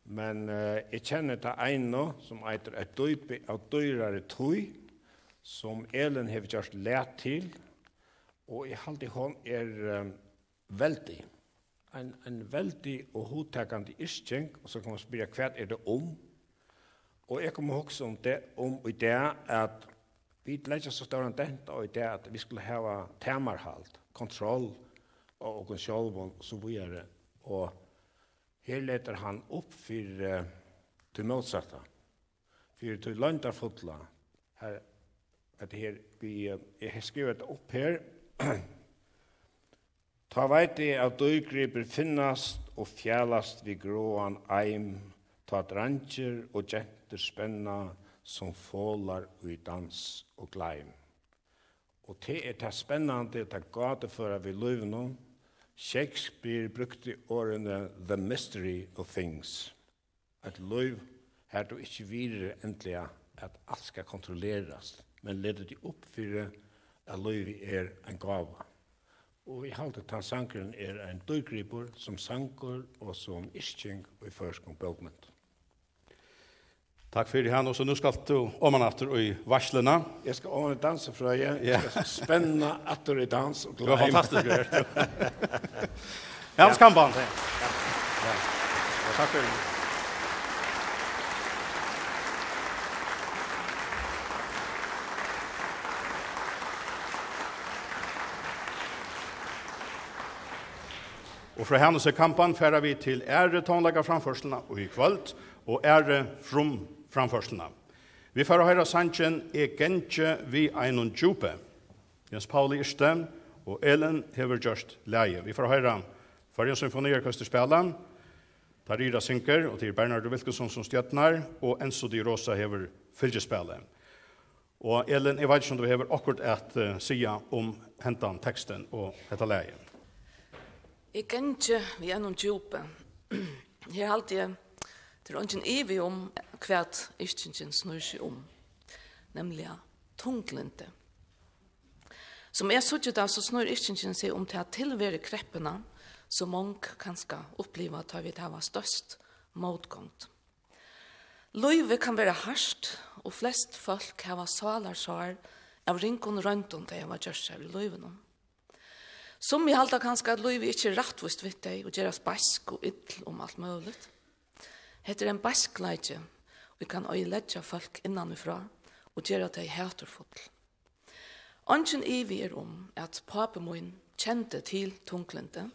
men, eh, eg kenni ta eina, sum eitur Eitt dýpi av dýrari tíð, sum Elin hevur gjørt lag til, og eg haldi, hon er, eh, veldig. Ein, ein veldig og hugtakandi yrking, og so kann man spyrja, hvat er tað um? Og eg kom at hugsa um tað, um í dag, at vit leggja so stóran dent á í dag, at vit skulu hava tamarhald, kontroll á okkum sjálvum og so víðari. Og her letur hann upp fyri, eh, tí mótsatta, fyri tí loyndarfulla. Her, hetta her, við, eh, eg skrivi hetta upp her. Tá veit eg, at dýrgripir finnast og fjalast við gráan eim, tá dreingir og gentur spenna sum folar í dans og gleim. Og tað er tað spennandi, tað gátuføra við lívinum. Shakespeare brúkti orðini the mystery of things. Eitt lív, har tú ikki virðir endiliga, at alt skal kontrollerast, men letur teg upp fyri, at lívið er ein gáva. Og eg haldi, at tann sangurin er ein dýrgripur sum sangur og sum yrking í føroyskum bókmentum. Takk fyri, Hanus, og nú skalt tú oman aftur í veitsluna. Eg skal oman í dansifrøði. Ja. Eg skal spenna aftur í dans og gleim. Tú ert fantastiskur, ert tú. Hans Kamban. Ja. Ja. Ja, takk fyri. Og frá Hanusi Kamban fara vit til aðru tónleikaframførsluna í kvøld og aðru frumframførsluna. Vit fara at hoyra sangin Eg gangi við einum djúpi. Jens Pauli yrkti, og Elin hevur gjørt lagið. Vit fara at hoyra Føroya Symfoniorkestur spæla, Tarira syngur, og tað er Bernardur Wilkinson sum stjórnar, og Enzo Di Rosa hevur fylgisspælið. Og Elin, eg veit ikki, um tú hevur okkurt at, eh, siga um hendan tekstin og hetta lagið. Eg gangi við einum djúpi. Her haldi eg, tað er eingin ivi um, hvat yrkingin snýr seg um, nemliga tunglyndi. Sum eg síggi tað, so snýr yrkingin seg um ta tilverukreppuna, sum mong kanska uppliva, tá vit hava størst mótgongd. Lívið kann vera hart, og flest fólk hava sálarsár av ringum royndum, tey hava gjørt sær í lívinum. Summi halda kanska, at lívið ikki er rættvíst við tey og gerast beisk og ill um alt møguligt. Hetta er ein beiskleiki, ið kann oyðileggja fólk innanífrá og gera tey haturfull. Eingin ivi er um, at pápi mín kendi til tunglyndi,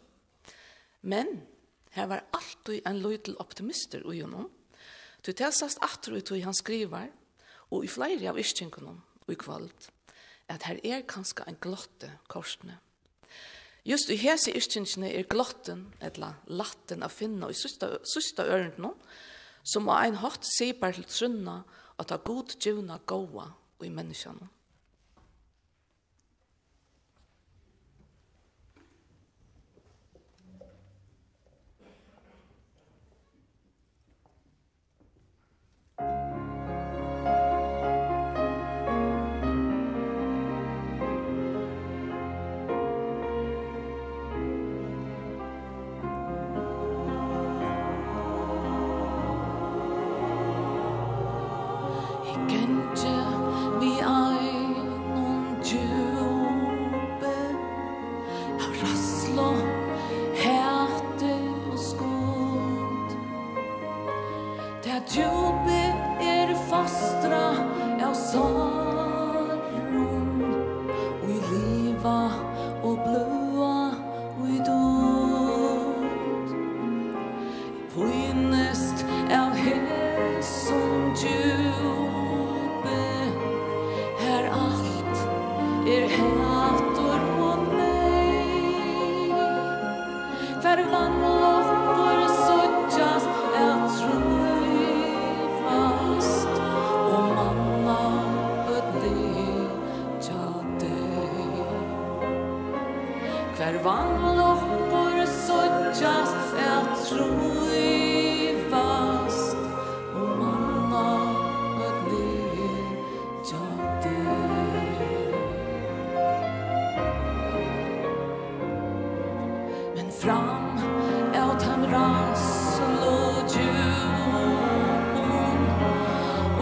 men har var altíð ein lítil optimistur í honum, tí tað sæst aftur í tí, hann skrivar, og í fleiri av yrkingunum í kvøld, at har er kanska ein glotti kortini. Júst í hesi yrkingini er glottin, ella lættin, at finna í síðsta, síðsta ørindinum, sum á ein hátt sipar til trúnna á tað gudgivna góða í menniskjanum. Eg gangi við einum djúpi av ræðslu, hati og skuld. Tað djúpið er fostrað av sárum, ið liva og bløða í dýrd. Eg pínist av hesum djúpi, har alt er hatur og neyð. Hvar vanlukkur síggjast at trívast, og manna børn liggja deyð. Hvar vanlukkur síggjast at trívast, og manna børn liggja deyð. Men fram av teim ræðslu djúpum,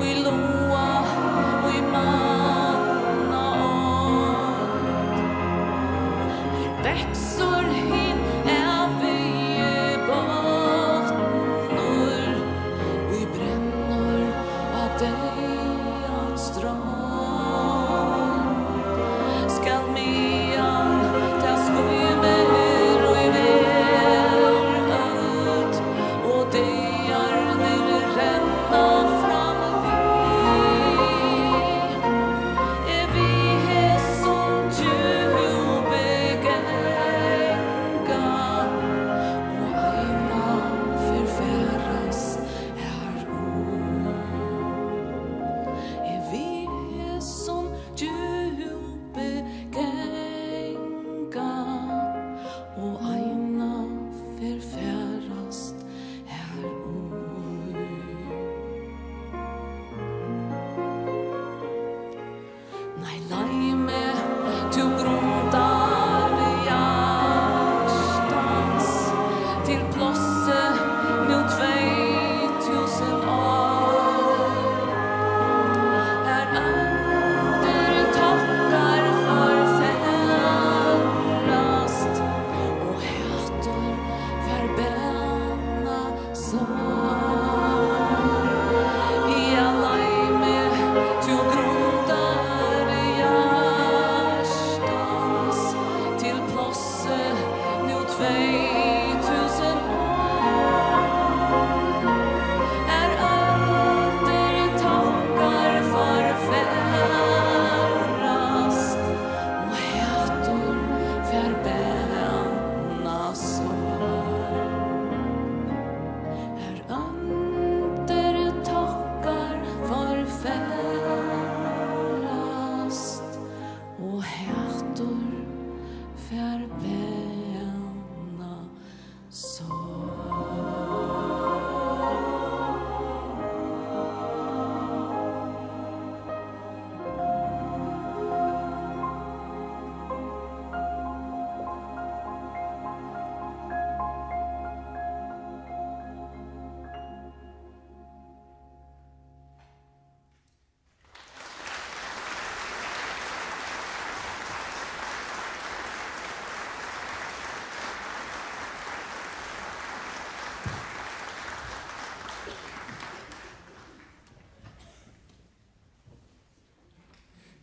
ið lága í manna átt, her veksur hin ævigi botnur, ið brennur á deyðans strond. Skal meðan tað skýmir í verøld og dagarnir renna fram við, eg við hesum djúpi ganga og eina ferð ferðast har um. Eg vil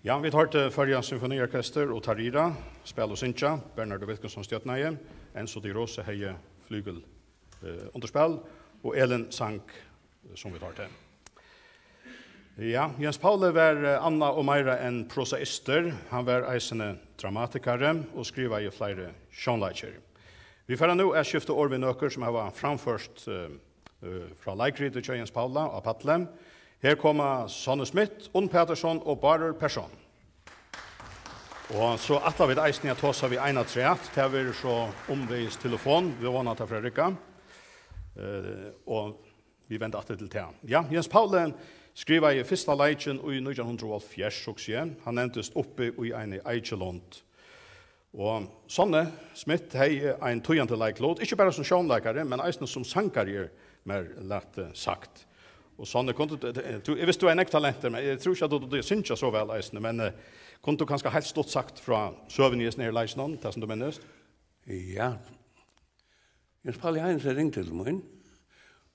Ja, vit hoyrdu Føroya Symfoniorkester og Tarira spæla og syngja, Bernhard Wilkinson stjórnaði, Enzo Di Rose hevði flygil, eh, undirspæl, og Elin sang, sum vit hoyrdu. Ja, Jens Pauli var, eh, annað og meira enn prosaistur. Hann var eisini dramatikari og skrivaði fleiri sjónleikir. Vit fara nú at skifta orð við nøkur, sum hava framført, eh, eh, frá leikriti hjá Jens Pauli á palli. Her koma Sonne Smith, Unn Petersson og Bárður Persson. Og so ætla vit eisini at tosa við ein afturat. Tað verður so umvegis telefon. Vit vóna, at tað fer at rigga. Eh, og vit venda aftur til tað. Ja, Jens Pauli skrivaði fyrsta leikin í nítjan hundrað og hálvfjerðs, hugsi eg. Hann nevndist Uppi í eini eikilund. Og Sonne Smith hevði ein týðandi leiklut, ikki bara sum sjónleikari, men eisini sum sangari, er mær lætt, eh, sagt. Og Sonne, kundi tú, tú, eg visti, tú hevði nógv talentir, men eg trúði ikki, at tú dugdi at syngja so væl eisini, men, eh, kundi tú kanska heilt stutt sagt frá søguni í hesum her leikinum, tað sum tú minnist? Ja. Jens Pauli Heinesen ringdi til mín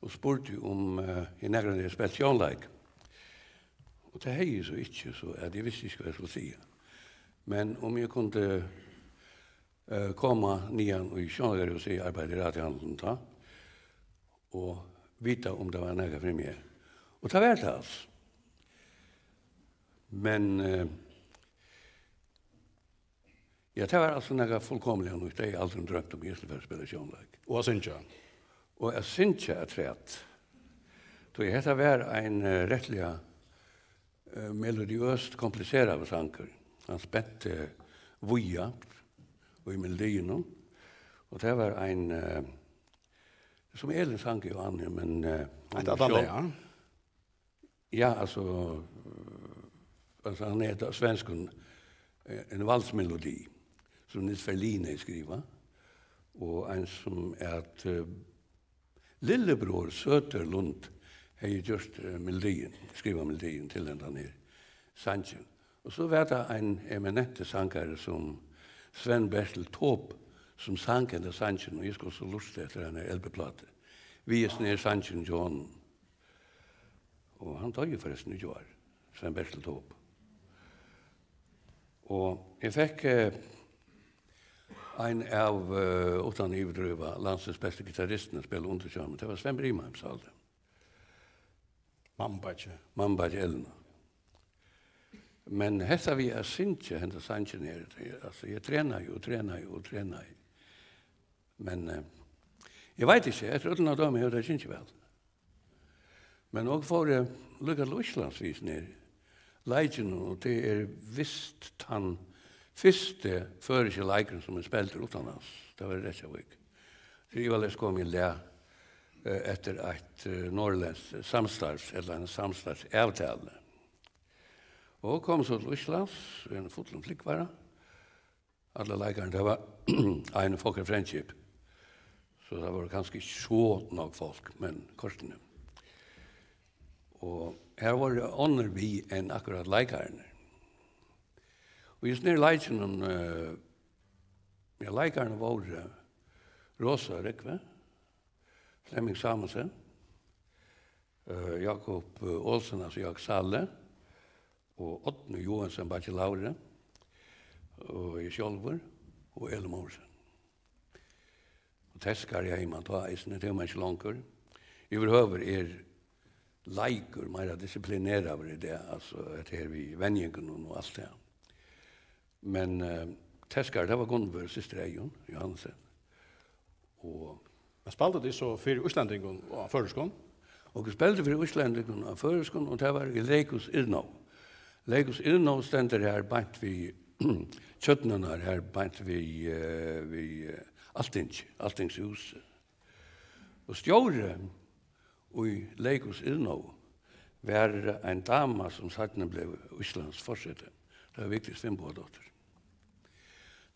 og spurdi, um, eh, eg nakrantíð hevði spælt sjónleik. Og tað hevði eg so ikki, so at eg visti ikki, hvat eg skuldi siga. Men um eg kundi, eh, koma niðan í sjónleikarhúsið, eg arbeiddi í radiohandlinum tá, og vita, um tað var nakað fyri meg. Og tað var tað, altso. Men, eh, ja, tað var altso nakað fullkomiliga nýtt. Tað hevði eg aldrin droymt um, eg skuldi fara at spæla sjónleik. Og at syngja. Og at syngja afturat. Tí hetta var ein, eh, rættiliga, eh, melodiøst kompliseraður sangur. Hann spenti víða í melodiinum. Og tað var ein, eh, sum Elin sang jú annað, men, eh, hon Eitt var sjálv- andarlag, ja. Ja, altso, øh, altso, hann hevði á svenskum, eh, en valsmelodi, sum Niels Ferlin hevði skrivað, og ein sum at, eh, lillebror Søderlund hevði gjørt, eh, melodiin, skrivað melodiin til hendan her sangin. Og so var tað ein eminentur sangari sum Svend Bertel Taube, sum sang hendan sangin, og eg skuldi so lurta eftir eini L P-plátu. Við hesin her sangin hjá honum. Og hann doyði forrestin í gjár, Svend Bertel Taube. Og eg fekk, eh, ein av, eh, uttan at yvirdrýva, landsins bestu gittaristum at spæla undir hjá mær. Tað var Svend Brimheim, sá tað. Mammubeiggi. Mammubeiggi Elna. Men hetta við at syngja henda sangin her, tað er, altso, eg trenaði og trenaði og trenaði. Men, eh, eg veit ikki, eftir øllum at døma hevur tað gingið væl. Men okur fóru líka til Íslands við hesum her leikinum, og tað er vist tann fyrsti føroyski leikurin, sum er spældur uttanlands. Tað var í Reykjavík. So ivaleyst kom í lag, eh, eftir eitt, eh, norðurlendskt samstarvs-, ella eina samstarvsavtalu. Og kom so til Íslands, í einum fullum flúgvara. Allir leikararnir, tað var ein Fokker Friendship. So tað vóru kanska ikki so nógv fólk, men kortini. Og her vóru onnur við enn akkurát leikararnir. Og í hesum her leikinum, eh, ja, leikararnir vóru Rosa Rógvi, Flemming Samuelsen, eh, Jakob, eh, Olsen, altso Jakob Zahle, og Árni Joensen, Bakki Laure, og eg sjálvur, og Elin Mouritzen. Og teskari heima tá eisini, tað er man ikki longur. Yvirhøvur er leikur meira disiplineraður í dag, altso, hetta her við venjingunum og alt tað. Men, eh, teskari, tað var Gunnvør, systir Eyðun Johannesen. Og Men spældu tit so fyri íslendingum á føroyskum? Okur spældu fyri íslendingum á føroyskum, og tað var í Leikhús Iðnó. Leikhús Iðnó stendur her beint við tjørnurnar, her beint við, eh, við, eh, Altingi, Altingshús. Og stjóri í Leikhús Iðnó var ein dama, sum seinni bleiv Íslands forseti. Tað var Vigdis Finnbogadóttir.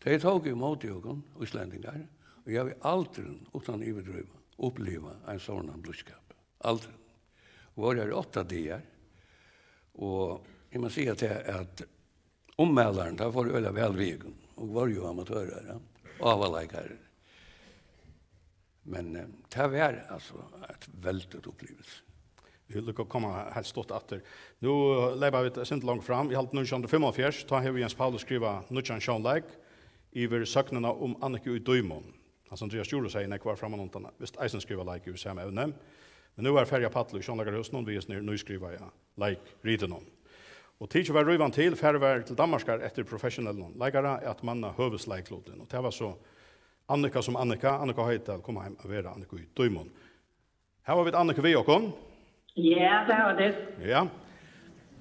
Tey tóku ímóti okkum, íslendingar, og eg havi aldrin, uttan at yvirdrýva, upplivað ein sovorðnan blíðskap. Aldrin. Vóru her í átta dagar, og eg má siga tað, at ummælarin, tað fór øgiliga væl við okkum, og vóru jú amatørar, ja, ávaleikarar. Men, eh, tað var, altso, eitt veldigt upplivilsi. Eg vil líka koma heilt stutt aftur. Nú leypa vit eitt sindur langt fram. Eg haldi nítjan hundrað og fimmoghálvfjerðs, tá hevur Jens Pauli skrivað nýggjan sjónleik yvir søgnina um Anniku í Dímun. Hans Andrias Djurhuus hevði nógvar frammanundan, vist eisini skrivað leik yvir sama evni. Men nú var farið á pall í Sjónleikarhúsinum við hesum nýskrivaða leikritinum. Og tikið var rívan til, farið var til Danmarkar eftir professionellum leikara at manna høvuðsleiklutin. Og tað var so Annika sum Annika, Annika Hoydal kom heim at vera Annika í Dímun. Her var vit Annika við okkum. Ja, det var det. Ja.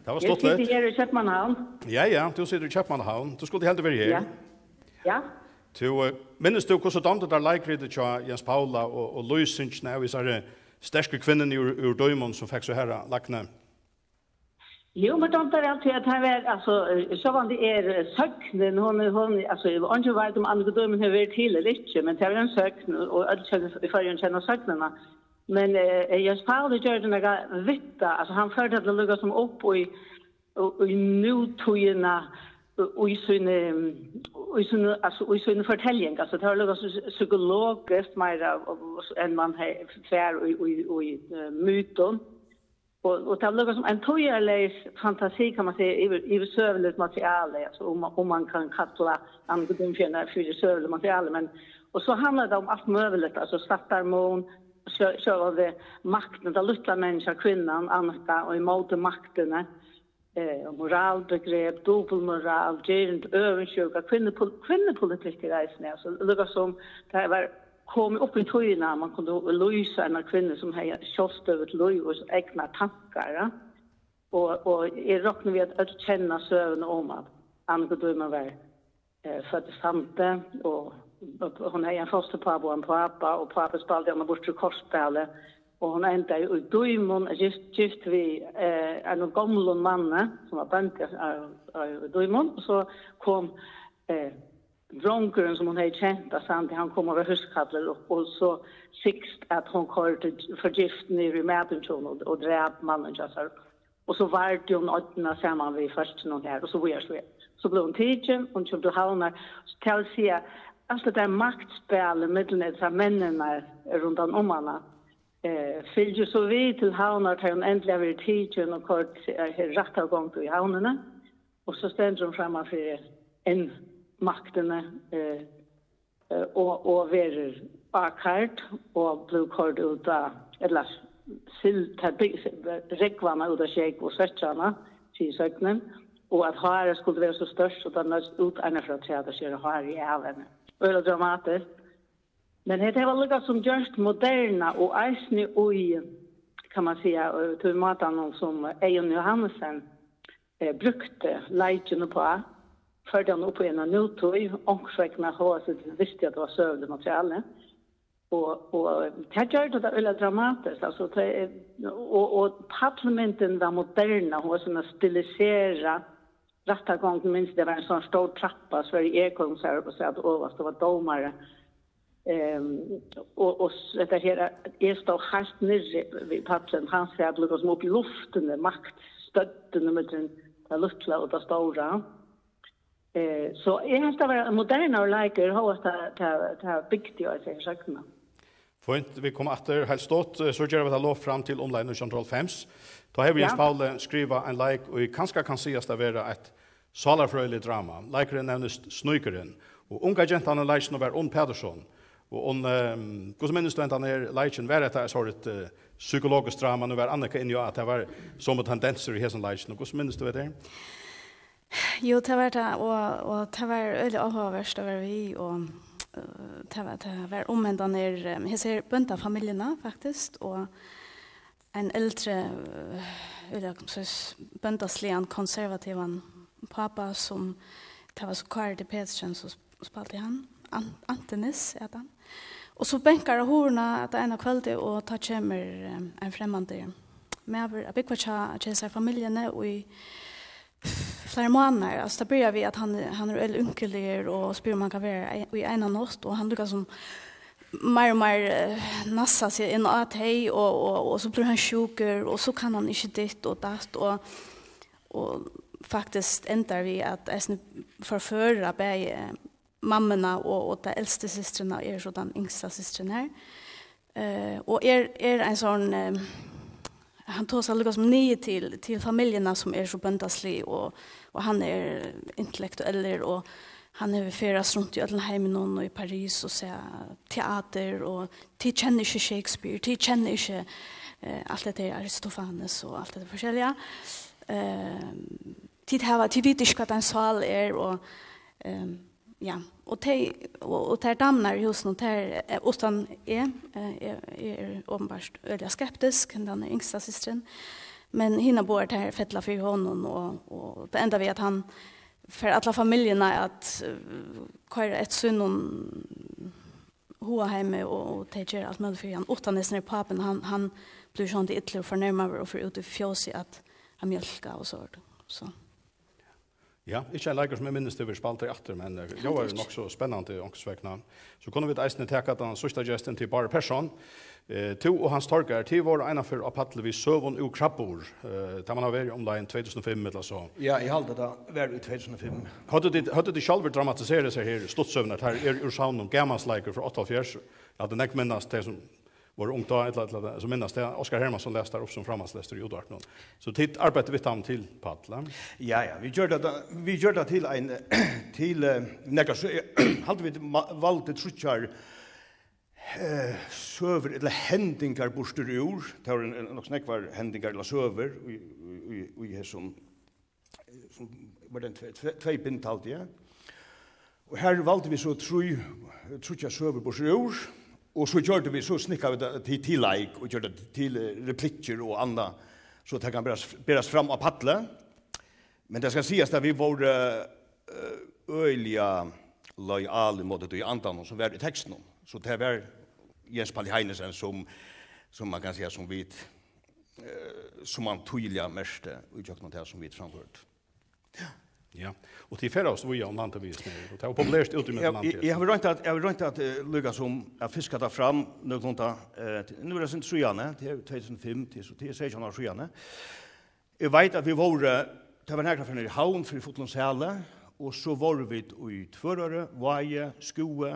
Det var Jeg sitter stuttligt. Her i København. Ja, ja, du sitter i København. Du skulle heldig være her. Ja. Ja. Du, eh, minnes du, hvordan du der leikritet til Jens Paula og, og løsningen av disse her sterke kvinnene ur, ur Dímun, som fikk så her lagt ned? Jo, men de der alltid, at han var, altså, eh, så var det er eh, søgnen, hun, hun, altså, jeg var ikke vet om Annika Dímun har vært til eller ikke, men det var en søgn, og alle kjenner, i forrige kjenner søgnene. Men eh, Jens Pauli gjør det noe vitt, da. Altså, han førte det lukket som opp i, i nutidene, og i sine, i sine, altså, i sine fortellinger. Altså, det var lukket som psykologisk mer av, av, enn man har, ser i, i, i eh, myten. Og, og det var lukket som en tojerleis fantasi, kan man si, i, i søvelig materiale, altså, om, om man kan kalle Annika Dímun for søvelig materiale, men, og så handler det om alt mulig, altså, Sattarmon, så, så var det makten, den lille menneske, kvinnen, Annika, og imot maktene, eh, moralbegrep, dobbeltmoral, gerund, øvensjuka, kvinnepol-, kvinnepolitikk i reisen, altså, lukket som det var kommet opp i tøyene, man kunne lyse en av kvinner som har selvstøvet liv og egna tanker, ja. Og, og jeg råkner ved at alle kjenner søvn om at Anne Gudrun var eh, født i Sande, og, og hun har en fosterpapa og en papa, og papa spalte henne bort til kortspillet, og hun endte jo i Dímun, gift, gift vi eh, en av gamle mannene, som var bønt av, av Dímun, og så kom eh, dronken, som hun har kjent av Sande, han kom og var huskadler, og, og så sikst at hun kom til forgiftning i maten, og, og drep mannen, ja, så Og så var det jo en åttende sammen vi først noen her, og så var jeg så igjen. Så ble hun tidsen, hun kom til Havnar. Så til å si at alt det der maktspillet mellom disse mennene rundt om henne, eh, fylgte jo så vidt til Havnar, til hun endelig har vært tidsen og kort eh, rett av gang til i Havnene. Og så stender hun fremme for en maktene, eh, eh, og, og verður ákærd og blívur koyrd út á, ella sild, tað er bygg-, rógvarnar út á sjógv og søkja hana, sigur søgnin, og at hárið skuldi vera so stórt, so tað noyðist út eina frá træ at skera hárið av henni. Øgiliga dramatiskt. Men hetta var líka sum gjørt moderna og eisini í, kann man siga, eh, tí mátanum sum Eyðun Johannessen eh, brúkti leikin uppá, førdi hann upp í eina nútíð, onkursvegna hóast vit vistu, at tað var søguligt materiale. Og, og tað gjørdi tað øgiliga dramatiskt, altso, tað er, og, og pallmyndin var moderna, hon var sånn stiliserað, rættagongdin, minst, tað var ein sånn stór trappa, Sverre Ekholm sat, sat ovast, og var dómari. Ehm, og, og s-, hetta her, at eg stóð heilt niðri við pallin, hann sat líka sum upp í luftini, maktstøddin millum tað lítla og tað stóra. Eh, so eg helt tað var ein modernari leikur, hóast tað, tað, tað bygdi á hesa søgnina. Fínt, vit koma aftur heilt stutt, eh, so gera vit tað loft fram til umleið nítjan hundrað og hálvfems. Tá hevur Jens Ja. Pauli skrivað ein leik, ið kanska kann sigast at vera eitt sálarfrøðiligt drama. Leikurin nevnist Sníkurin, og unga gentan í leikinum var Unn Patursson. Og Unn, ehm, hvussu minnist tú hendan her leikin? Var hetta eitt sovorðið, eh, psykologiskt drama? Nú var Annika inni á, at tað var somu tendensir í hesum leikinum. Hvussu minnist tú hetta her? Jú, tað var tað, og, og tað var øgiliga áhugavert at vera við, og, eh, tað var, tað var um hendan her, eh, hesar bóndafamiljuna, faktiskt, og ein eldri, eh, øgiliga, sum sagt, bóndasligan, konservativan pápa, sum, tað var so Kári D. Petersen, sum sp-, spældi hann, An-, Antenis, æt hann. Og so bankar á hurðina at eina kvøldið, og tá kemur, eh, ein fremmandur maður at búgva hjá, hjá hesari familjuni í fleiri mánaðir. Altso, tað byrjar við, at hann, hann er øgiliga ynkuligur og spyr, um hann kann vera í, í eina nátt, og hann líka sum meir og meir, eh, nassar seg inn á tey, og, og, og so blívur hann sjúkur, og so kann hann ikki ditt og datt, og, og faktiskt endar við at eisini forføra bæði mammuna og, og ta elstu systrina, er so tann yngsta systrin her. Eh, og er, er ein sånn, eh, hann tosar líka sum niður til, til familjuna, sum er so bóndaslig, og, og hann er intellektuellur, og hann hevur ferðast runt í øllum heiminum og í París og sæð teater, og tit kenna ikki Shakespeare, tit kenna ikki, eh, alt hetta her Aristofanes og alt hetta forskelliga. Eh, tit hava, tit vita ikki, hvat ein sál er, og, eh, ja, og tey, og, og tær damurnar í húsinum, tær, eh, uttan eg, eh, eg, eg eri openbart øgiliga skeptisk, hendan yngsta systrin, men hinar báðar, tær fella fyri honum, og, og tað endar við, at hann fær alla familjuna at, eh, koyra eftir sínum hugaheimi, og, og tey gera alt møguligt fyri hann. Uttan hesin her pápin, hann, hann blívur sjálvandi illur og fornermaður og fer út í fjósið at, at mjólka og so. So. Ja, ikki ein leikur, sum eg minnist, hevur spælt tey aftur, men eh, ljóðar nokk so spennandi onkursvegna. So kunnu vit eisini taka tann síðsta gestin, til Bárður Persson. Eh, tú og Hans Torgeir, tit vóru einaferð á palli við Søgum úr Krabbur. Eh, tað man hava verið umleið tvey túsund og fimm ella so. Ja, eg haldi, tað var í tvey túsund og fimm. Høvdu tit, høvdu tit sjálvir dramatiserað hesar her stuttsøgurnar? Tær eru úr savninum Gamalsleikur frá áttaoghálvfjerðs. Eg haldi, nógv minnast tey, sum vóru ung tá, ella, ella sum minnast tað. Oskar Hermannsson las tær upp sum framhaldslestur í útvarpinum. So tit arbeiddu við teimum til pall, eh? Ja, ja, vit gjørdu tað, vit gjørdu tað til ein, til, eh, nakrar sø-, haldi vit ma-, valdu tríggjar, eh, søgur ella hendingar burtur úr. Tað vóru ein, ein, nokk so nógvar hendingar ella søgur í, í, í, í hesum, sum var tað tvey, tvey, tvey bind, haldi eg. Og her valdu vit so trý, tríggjar søgur burtur úr, og so gjørdu vit, so snikkaðu vit tað til, til leik, og gjørdu tað til, eh, replikkir og annað, so tað kann berast, berast fram á palli. Men tað skal sigast, at vit vóru, eh, øgiliga lojal ímóti tí andanum, sum var í tekstinum. So tað var Jens Páll Heinesen, sum, sum man kann siga, sum vit, eh, sum man týðiliga merkti í gjøgnum tað, sum vit framførdu. Ja. Og tit ferðaðust víða um landið við hesum her, og tað var populært úti í Eg, landið. Eg, eg havi roynt at, eg havi roynt at, eh, líka sum at fiska tað fram nøkulunda, eh, til, nú er tað sindur síðani, til tvey túsund og fimm, til, so til sekstan ár síðani. Eg veit, at vit vóru, tað var nakrar ferðir í Havn fyri fullum sali, og so vóru vit í Tvøroyri, Vági, Skúvoy,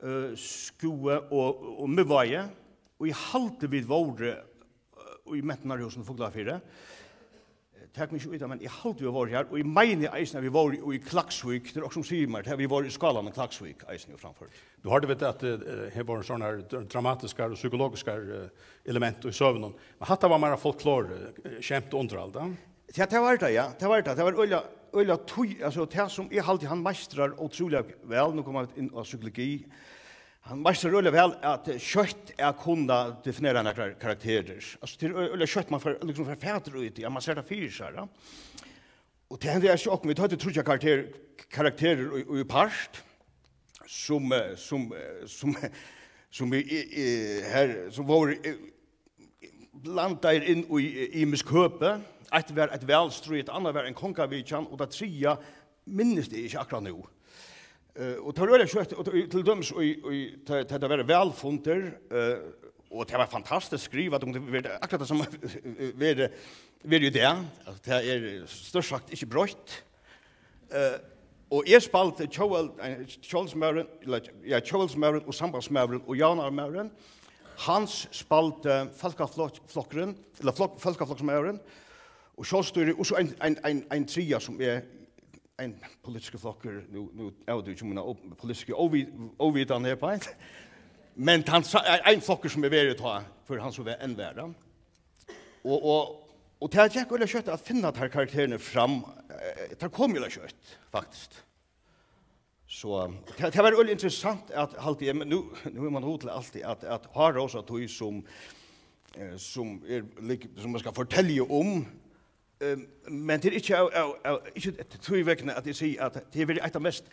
eh, Skúvoy og, og Miðvági, og eg haldi, vit vóru, eh, í Mentanarhúsinum í Fuglafirði. Eh, tak meg ikki í tað, men eg haldi, vit vóru har, og eg meini eisini, at vit vóru í Klaksvík, tað er okkurt, sum sigur mær, at vit vóru í Skálanum í Klaksvík eisini og framførdu. Nú hoyrdu vit, at, eh, her vóru sovorðnar dr-, dramatiskar og psykologiskar, eh, element í søgunum, men hatta var meira folklore, eh, skemt og undirhald, ja? Ja, tað var tað, ja. Tað var tað. Tað var øgiliga, øgiliga tí, altso, tað sum eg haldi, hann meistrar ótrúliga væl, nú koma vit inn á psykologi, hann meistrar øgiliga væl at, eh, skjótt at kunna definera nakrar karakterir. Altso, tað er ø-, øgiliga skjótt man fær, líkasum fær fatur í tí, at man sær tað fyri sær, ja. Og tað hendi ikki okkum, vit høvdu tríggjar karakter-, karakterir í, í part, sum, eh, sum, eh, sum, sum í, í, í, her, sum vóru, eh, blandaðir inn í, eh, ymisk høpi. Eitt var eitt valstríð, eitt annað var ein kongavitjan, og tað triðja minnist eg ikki akkurát nú. Eh, og tað var øgiliga skjótt, og tað, til dømis í, í, tá, tá tað var valfundur, eh, og tað var fantastiskt skrivað, tað kundi verið akkurát tað sum verið, verið í dag. Altso, tað er, størt sagt, ikki broytt. Eh, og eg spældi tjóðvald-, eh, tjóðveldsmaðurin, ella, ja, tjóðveldsmaðurin og sambandsmaðurin og javnaðarmaðurin. Hans spældi fólkaflokk-, flokkurin, ella flokk-, fólkaflokksmaðurin, og sjálvstýri, og so ein, ein, ein, ein triðja, sum er ein politiskur flokkur, nú, nú avdúki mína ó-, politisku óvi-, óvitan her, beint. Men tann sa-, ein, ein flokkur, sum er verið tá, før hann so var enn var, ja. Og, og, og tað gekk øgiliga skjótt at finna tær karakterarnar fram. Eh, tær komu øgiliga skjótt, faktiskt. So, tað, tað var øgiliga interessant at, haldi eg, men nú, nú er man hug til altíð at, at hárósa tí sum, eh, sum er lik-, sum man skal fortelja um. Eh, men tað er ikki av, av, av, ikki tí vegna at eg sigi at tað er eitt av mest,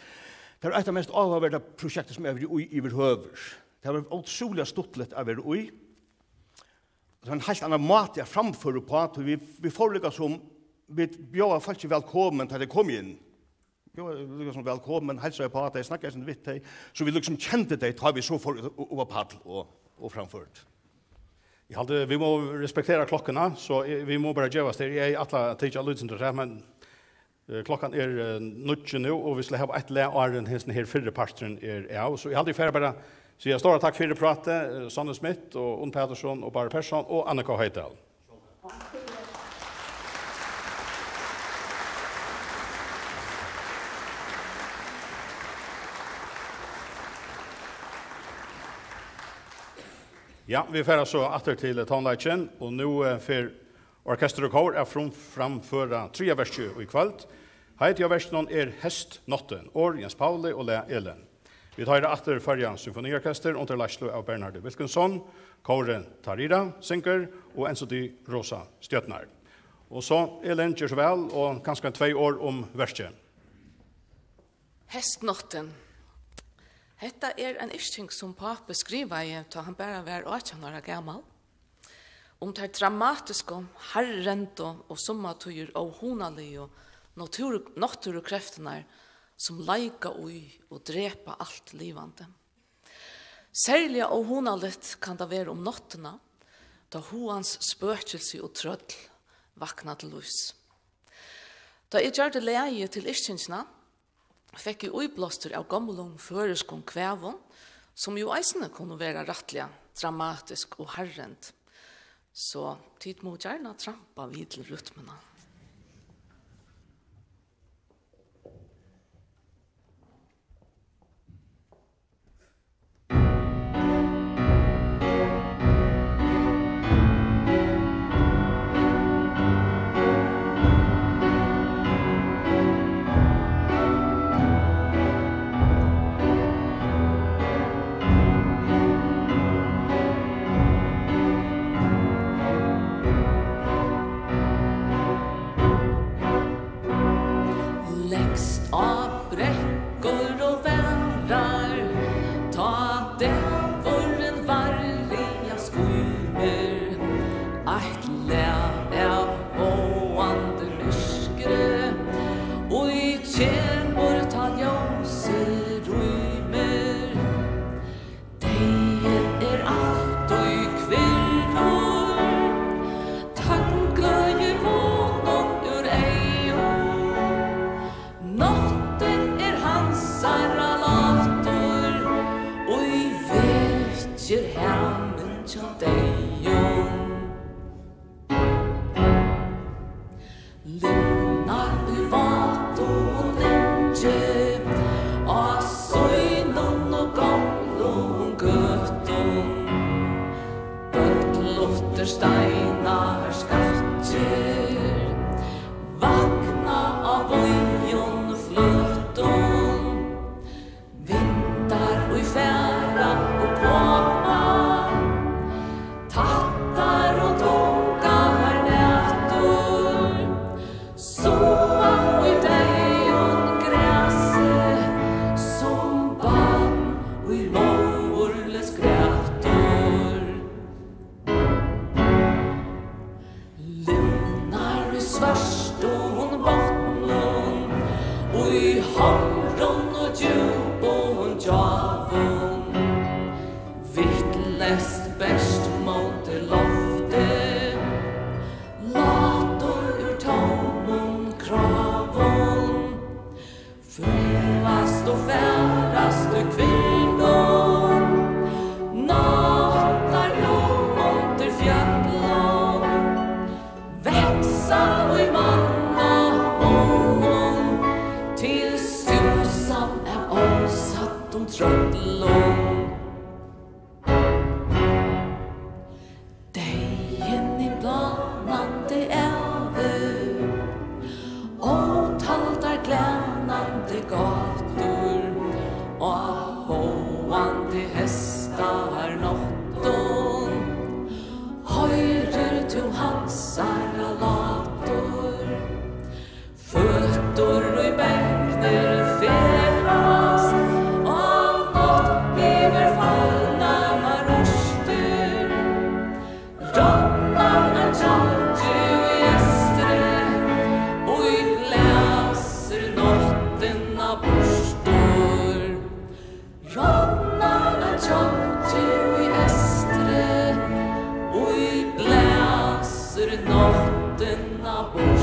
tað er eitt av mest áhugaverda prosjektum sum eg havi verið í yvirhøvur. Tað var ótrúliga stuttligt at vera í. Tað var ein heilt annar máti at framføra uppá, tí vit, vit fóru líka sum, vit bjóða fólki vælkomin, tá tey komu inn. Bjóða líka sum vælkomin, heilsaðu uppá tey, snakkaðu eitt sindur við tey, so vit líka sum kendu tey, tá vit so fóru u-, upp á pall og, og framførdu. Eg haldi, vit mugu respektera klokkuna, so eg, vit mugu bara gevast her. Eg ætlaði at taka eitt lítið sindur afturat, men Eh, klokkan er, eh, níggju nú, og vit skulu hava eitt lag, áðrenn hesin her fyrri parturin er av. So eg haldi, eg fari bara siga stóra takk fyri prátið, eh, Sonny Smith og Unn Patursson og Bárður Persson og Anna K. Hoydal. Ja, vit fara so aftur til tónleikin, og nú, eh, fer orkestur og kór at frum-, framføra triðja verkið í kvøld. Heitið á verkinum er Heystnáttin, orð Jens Pauli og lag Elin. Vit hoyra aftur Føroya Symfoniorkestur undir leiðslu av Bernhardi Wilkinson, kórin Tarira syngur og Enzo Di Rosa stjórnar. Og so, Elin, ger so væl, og kanska tvey orð um verkið. Heystnáttin. Hetta er ein yrking, sum pápi skrivaði, tá hann bara var átjan ára gamal, um tær dramatisku, harðrendu og summatíðir óhugnaligu náttúru-, náttúrukreftirnar, sum leika í og drepa alt livandi. Serliga óhugnaligt kann tað vera um náttina, tá hugans spøkilsi og trøll vakna til lívs. Tá eg gjørdi lagið til yrkingina, fekk eg íblástur av gomlum føroyskum kvæðum, sum jú eisini kunnu vera rættiliga dramatisk og harðrend. So tit mugu gjarna trampa við til rytmuna. Leggst á brekkur og varðar, tá dagurin varliga skínur. Eitt lag av vágandi myrkri, ið kemur, tá ljósið rýmir. Deyðin er altíð kvirrur, tøgn gløðir honum úr eygum. Náttin er hansara látur, ið vekir hamin hjá deyðum. Lynnar í vátum lyngi, á sínum og gomlum gøtum. Bøgl luttir, steinar skakkir, vakna á víðum fløtum. Vindar, ið fara og koma, tættar og tungar nætur, sum í deyðum grasi, sum barn í móðurleyst grætur. Lynnar í svørtum botnum, í hamrum og djúpum gjáum, vitleysið berst móti lofti, látur úr tómum kráum. Føðast og ferðast í kvirnum, náttarljóð undir fjøllum, vaksa í manna hugum til súsan av ósæddum trøllum. Deyðin í blánandi ævi, ótaldar glanandi gátur, á háandi heystarnáttum hoyrir tú hansara látur. Føtur í beinir ferðast, á nátt yvir falnar rústir. Roknar ein tjaldur í eystri, ið blæsir náttina burtur. Roknar ein tjaldur í eystri, ið blæsir náttina burtur.